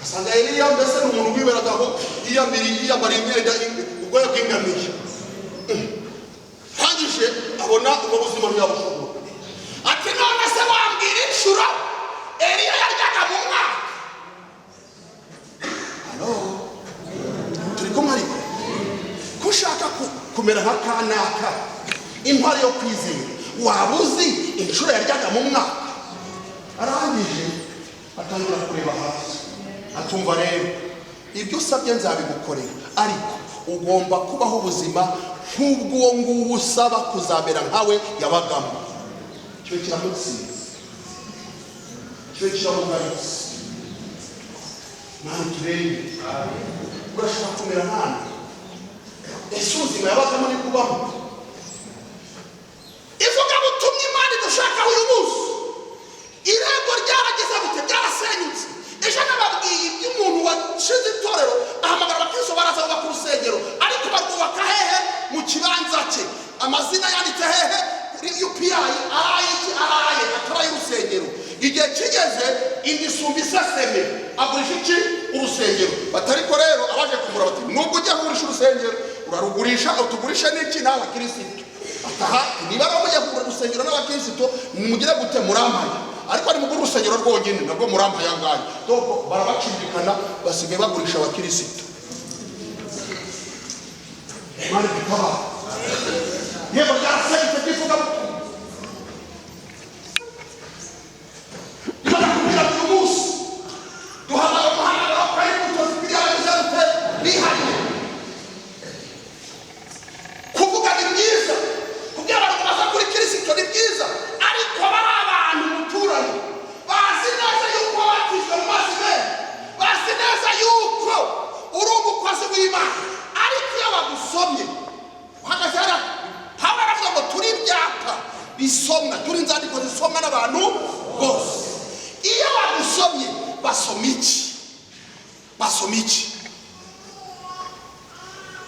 Asanga Eliya mbese ni umuntu wiberagaho yiyambariye, yiyambariye imyenda. Ubwo N'ingamiya. Arangije abona ubwo buzima ntiyabushobora. Ati: "None se wambwira inshuro Eliya yaryaga mu mwaka?" Halo, turi kumwe? Ariko ko ushaka kumera nka kanaka, intwari yo kwizera, waba uzi inshuro yaryaga mu mwaka? Arangije atangira kureba hasi, atumva: "Rero ibyo usabye nzabigukorera, ariko ugomba kubaho ubuzima nk'ubw'uwo nguwo usaba kuzamera nkawe yabagamo." Icyo kiramutsinze, icyo kiramugaritse. Mwana, turebe, urashaka kumera nkana? Ese ubuzima yabagamo ni kubaho? Ivugabutumwa Imana idushakaho uyu munsi, irembo ryaragize gute? Ryarasenyutse. Ejo nababwiye iby'umuntu washinze itorero, ahamagara abakristo, baraza bubaka urusengero, ariko barwubaka hehe? Mu kibanza cye. Amazina yanditse hehe? Kuri UPI, arayiki, araye atari ay'urusengero. Igihe kigeze, indi isumba iseseme, agurisha iki? Urusengero. Batariko rero abaje kugura bati: "Nubwo ujya kugurisha urusengero, urarugurisha utugurishe n'iki? N'abakirisitu." Ataha: "Niba rero mujya kugura urusengero n'abakirisitu, mugire gute? Murampaye, ariko nimugura urusengero rwonyine nabwo murampaye angahe?" Donc barabacumbikana, basigaye bagurisha abakirisitu. Imana idutabara. Yego, ryarasenyutse ry'ivugabutumwa. Imana kubwira uyu munsi, duhamagara umuhamagaro wo kwera imbuto zikwiriye abagize gute? Bihariye. Kuvuga ni byiza, kubwira abantu ngo baza kuri Kirisito ni byiza, ariko bari abantu muturanye bazi neza yuko batijwe mu mazi menshi, bazi neza yuko uri umukozi w'Imana, ariko iyo bagusomye uhagaze hariya, Pawulo aravuga ngo turi ibyapa bisomwa, turi inzandiko zisomwa n'abantu bose. Iyo bagusomye basoma iki? Basoma iki?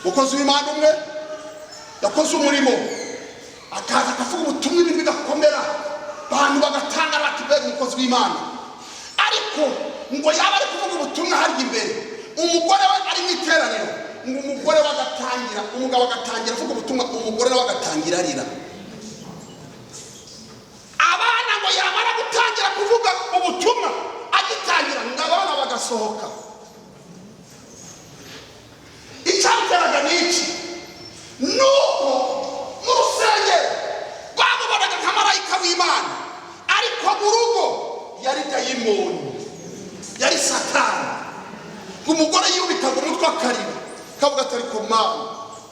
Umukozi w'Imana umwe yakoze umurimo, akaza akavuga ubutumwa, ibintu bigakomera, abantu bagatanga bati: "Mbega umukozi w'Imana!" Ariko ngo yaba ari kuvuga ubutumwa harya imbere, umugore we ari mu iteraniro, ngo umugore we agatangira, umugabo agatangira avuga ubutumwa, umugore nawe agatangira arira. Abana, ngo yamara gutangira kuvuga ubutumwa, agitangira, ngo abana bagasohoka. Icyabiteraga ni iki? Nuko mu rusengero bamubonaga nka marayika w'Imana, ariko mu rugo yari dayimoni, yari Satani. Umugore yubikaga umutwe akarira, kavuga ati: "Ariko Mana,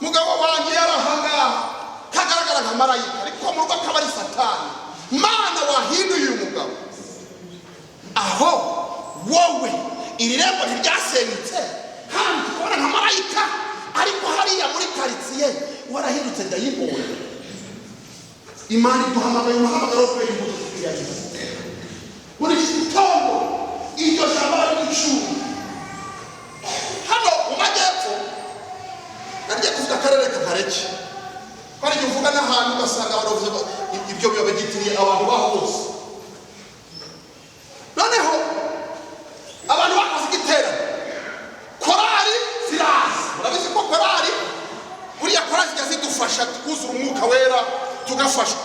mugabo wanjye yari ahangaha kagaragara nka marayika, ariko mu rugo akaba ari Satani. Mana, wahinduye uyu mugabo." Aho wowe iri rembo ntiryasenyutse? Hano tukubona nka marayika, ariko hariya muri karitsiye warahindutse dayimoni. Imana iduhamagaye umuhamagaro wo kwera imbuto zikwiriye. Muri iki gitondo iryo jambo bari gucura hano mu majyepfo, nagiye kuvuga akarere kakareke, ko ari igihe uvuga n'ahantu ugasanga baravuze ibyo biba abantu baho bose. Noneho abantu bakoze igiterane, korari ziraza. Murabizi ko korari, buriya korari zijya zidufasha tukuzura Umwuka Wera, tugafashwa.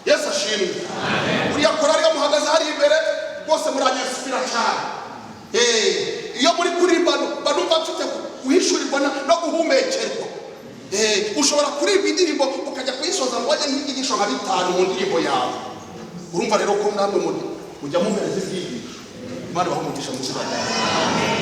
Yesu ashimwe. Buriya korari iyo muhagaze hari imbere rwose muranyasipira cyane. Iyo muri kuririmba banumva mfite guhishurirwa no guhumekerwa. Ushobora kuririmba indirimbo ukajya kuyisoza ngo wajye nk'ibyigisho nka bitanu mu ndirimbo yawe. Urumva rero ko namwe mujya mumpereza ibyigisho. Imana ibahe umugisha mu izina ryawe.